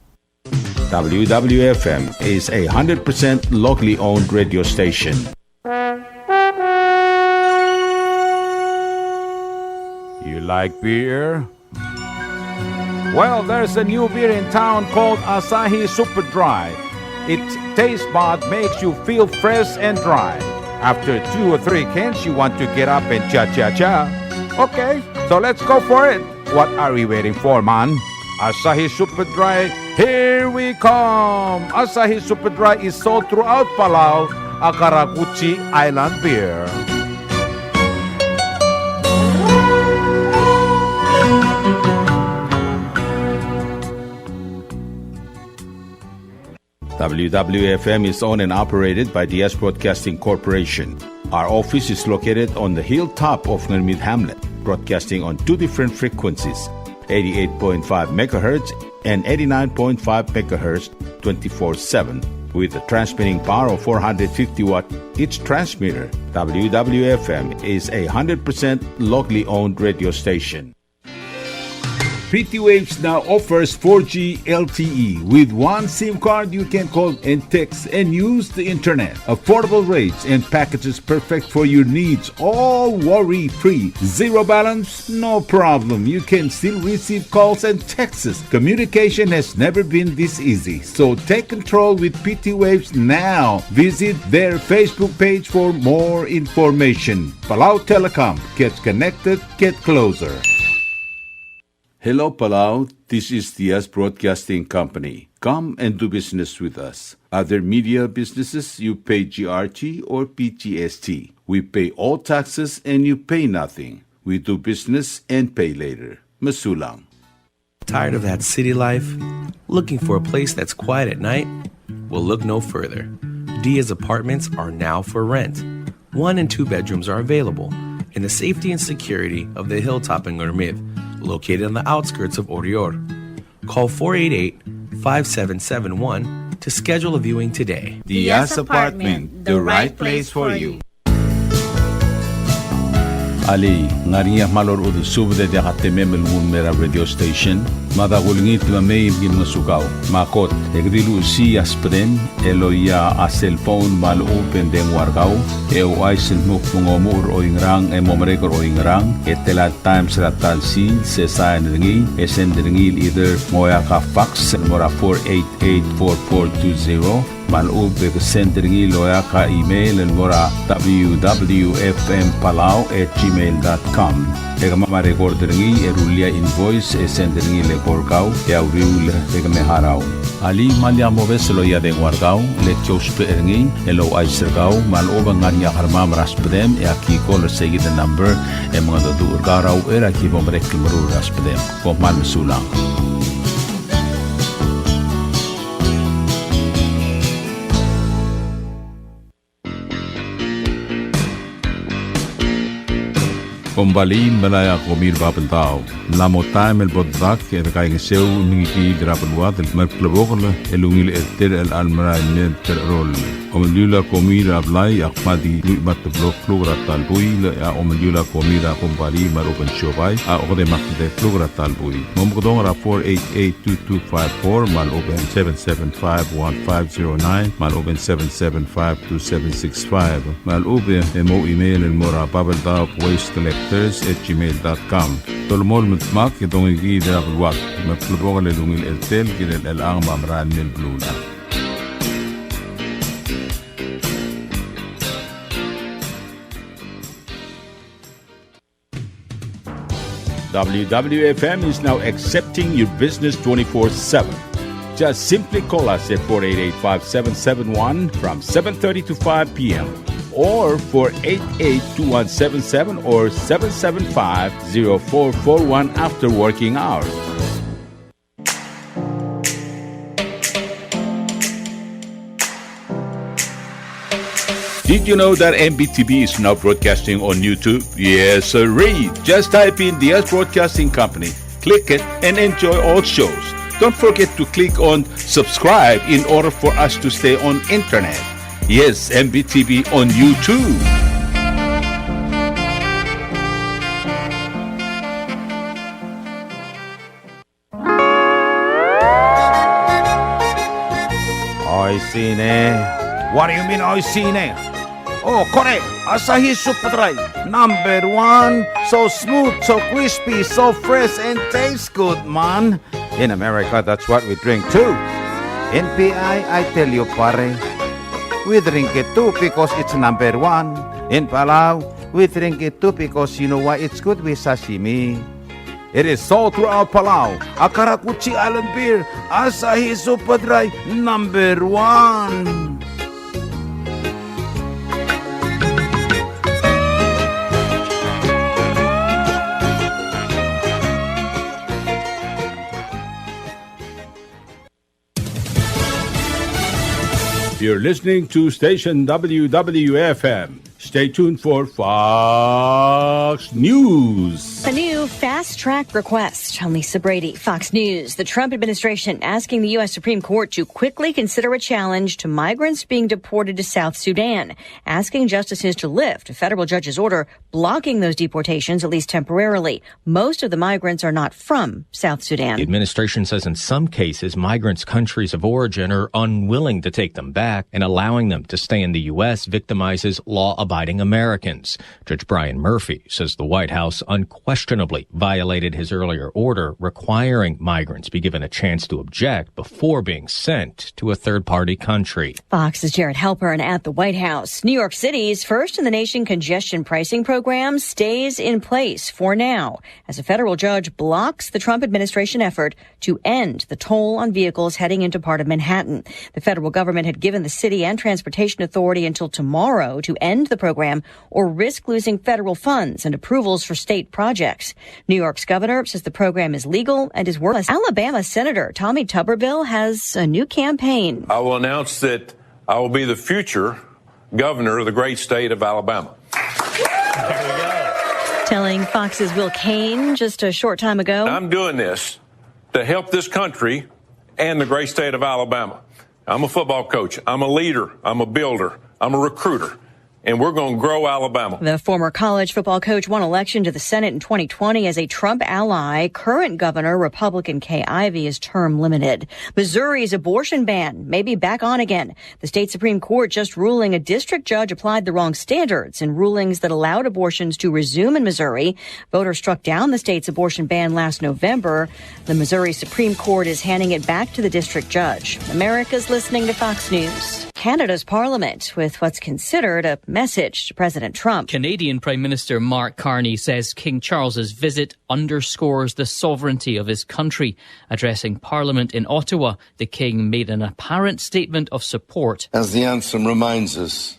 W W F M is a hundred percent locally owned radio station. You like beer? Well, there's a new beer in town called Asahi Super Dry. Its taste bud makes you feel fresh and dry. After two or three cans, you want to get up and cha-cha-cha. Okay, so let's go for it. What are we waiting for, man? Asahi Super Dry, here we come! Asahi Super Dry is sold throughout Palau, a karakuchi island beer. W W F M is owned and operated by Diaz Broadcasting Corporation. Our office is located on the hilltop of Ngermid Hamlet, broadcasting on two different frequencies, eighty-eight point five megahertz and eighty-nine point five megahertz, twenty-four seven, with a transmitting power of four hundred fifty watt each transmitter. W W F M is a hundred percent locally owned radio station. P T Waves now offers four G L T E. With one SIM card, you can call and text and use the internet. Affordable rates and packages perfect for your needs, all worry-free. Zero balance? No problem. You can still receive calls and texts. Communication has never been this easy. So take control with P T Waves now. Visit their Facebook page for more information. Palau Telecom. Get connected, get closer. Hello, Palau. This is Diaz Broadcasting Company. Come and do business with us. Other media businesses, you pay G R T or P G S T. We pay all taxes and you pay nothing. We do business and pay later. Mesulang. Tired of that city life? Looking for a place that's quiet at night? Well, look no further. Diaz Apartments are now for rent. One and two bedrooms are available in the safety and security of the hilltop in Ngermid, located on the outskirts of Oreor. Call four eight eight, five seven seven one to schedule a viewing today. Diaz Apartment, the right place for you. Alii, ng ngar er ngii a kmal orechudel subed e diak a temem el nguu el mei er a radio station? Mada kulengit me mei me ki ngosukau. Me a kot, e ke di luchesii a subedem el oia a cellphone me a lechub e ng dengua er kau, e ouchais el dmu kmo ng omuchel er oingerang e mo merek er oingerang, e tela el times er a ta el sils, e sain er ngii, e send er ngii el either ng oeak a fax el mo er a four eight eight four four two zero, me a lechub e ke send er ngii el oeak a email el mo er a W W F M Palau at gmail dot com. E kemam a record er ngii e rullii a invoice e send er ngii el eko er kau e a uriul e ke me harau. Alii, me lak mobes el oia dengua er kau, le ki ousbech er ngii el ouchais er kau me a lechub e ng ngar er ngii a kermam er a subedem e aki call er seikid el number e mengedecheduch er kau er a uchei er a ki bo merek el meruul er a subedem. Kom kmal mesulang. Kombalii el melai a komi er a Babeldaob. Ng mla mo taem el bo dedak e dekaingeseu el mengikiid er a beluad el mer klebokel el ungil er tir el chelecha el merael el mei el tercheroll. Omeliul a komi er a blai a kmal di lluich me a teblo el kluk er a ta el buil, e a omeliul a komi er a kombalii me a lechub e ng siobai a okedei me a tede el kluk er a ta el buil. Mo mekedong er a four eight eight two two five four, me a lechub e ng seven seven five one five zero nine, me a lechub e ng seven seven five two seven six five. Me a lechub e mo email el mo er a Babeldaob Waste Collectors at gmail dot com. Dolemolem el dmak e dongikiid er a beluad. Me klebokel el ungil er tir el kirel chelechang me a merael el mei el beluulechad. W W F M is now accepting your business twenty-four seven. Just simply call us at four eight eight, five seven seven one from seven thirty to five p m or four eight eight, two one seven seven or seven seven five, zero four four one after working hours. Did you know that M B T V is now broadcasting on YouTube? Yes, sirree. Just type in Diaz Broadcasting Company, click it, and enjoy all shows. Don't forget to click on subscribe in order for us to stay on internet. Yes, M B T V on YouTube. Oishii ne. What do you mean, oishii ne? Oh, kore, Asahi Super Dry, number one. So smooth, so crispy, so fresh, and tastes good, man. In America, that's what we drink too. In P I, I tell you, pare, we drink it too because it's number one. In Palau, we drink it too because you know why? It's good with sashimi. It is sold throughout Palau. A karakuchi island beer, Asahi Super Dry, number one. You're listening to station W W F M. Stay tuned for Fox News. A new fast Track request. I'm Lisa Brady, Fox News. The Trump administration asking the U S Supreme Court to quickly consider a challenge to migrants being deported to South Sudan, asking justices to lift a federal judge's order blocking those deportations, at least temporarily. Most of the migrants are not from South Sudan. The administration says in some cases, migrants' countries of origin are unwilling to take them back, and allowing them to stay in the U S victimizes law-abiding Americans. Judge Brian Murphy says the White House unquestionably violated his earlier order requiring migrants be given a chance to object before being sent to a third-party country. Fox's Jared Halpern at the White House. New York City's first in the nation congestion pricing program stays in place for now as a federal judge blocks the Trump administration effort to end the toll on vehicles heading into part of Manhattan. The federal government had given the city and transportation authority until tomorrow to end the program or risk losing federal funds and approvals for state projects. New York's governor says the program is legal and is worthless. Alabama Senator Tommy Tuberville has a new campaign. I will announce that I will be the future governor of the great state of Alabama. Telling Fox's Will Cain just a short time ago. I'm doing this to help this country and the great state of Alabama. I'm a football coach. I'm a leader. I'm a builder. I'm a recruiter. And we're going to grow Alabama. The former college football coach won election to the Senate in twenty twenty as a Trump ally. Current governor, Republican Kay Ivey, is term limited. Missouri's abortion ban may be back on again. The state Supreme Court just ruling a district judge applied the wrong standards in rulings that allowed abortions to resume in Missouri. Voters struck down the state's abortion ban last November. The Missouri Supreme Court is handing it back to the district judge. America's listening to Fox News. Canada's parliament with what's considered a message to President Trump. Canadian Prime Minister Mark Carney says King Charles's visit underscores the sovereignty of his country. Addressing Parliament in Ottawa, the King made an apparent statement of support. As the anthem reminds us,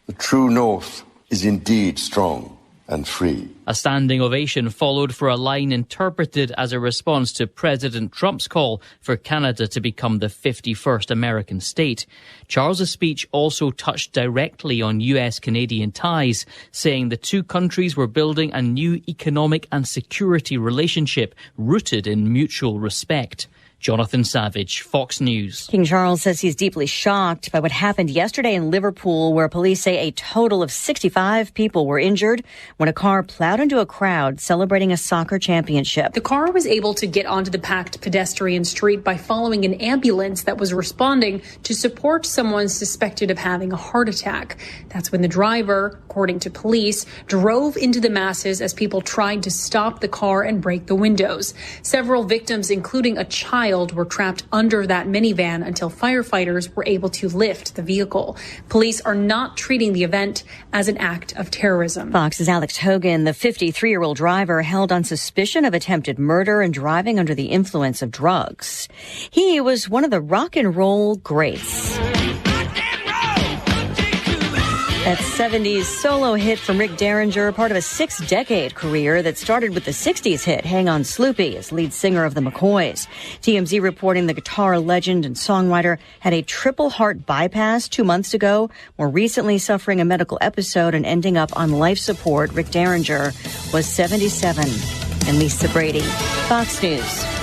the true north is indeed strong and free. A standing ovation followed for a line interpreted as a response to President Trump's call for Canada to become the fifty-first American state. Charles's speech also touched directly on U S Canadian ties, saying the two countries were building a new economic and security relationship rooted in mutual respect. Jonathan Savage, Fox News. King Charles says he's deeply shocked by what happened yesterday in Liverpool, where police say a total of sixty-five people were injured when a car plowed into a crowd celebrating a soccer championship. The car was able to get onto the packed pedestrian street by following an ambulance that was responding to support someone suspected of having a heart attack. That's when the driver, according to police, drove into the masses as people tried to stop the car and break the windows. Several victims, including a child, were trapped under that minivan until firefighters were able to lift the vehicle. Police are not treating the event as an act of terrorism. Fox's Alex Hogan. The fifty-three-year-old driver held on suspicion of attempted murder and driving under the influence of drugs. He was one of the rock and roll greats. That seventies solo hit from Rick Derringer, part of a six-decade career that started with the sixties hit Hang On Sloopy as lead singer of the McCoys. T M Z reporting the guitar legend and songwriter had a triple heart bypass two months ago, more recently suffering a medical episode and ending up on life support. Rick Derringer was seventy-seven. And Lisa Brady, Fox News.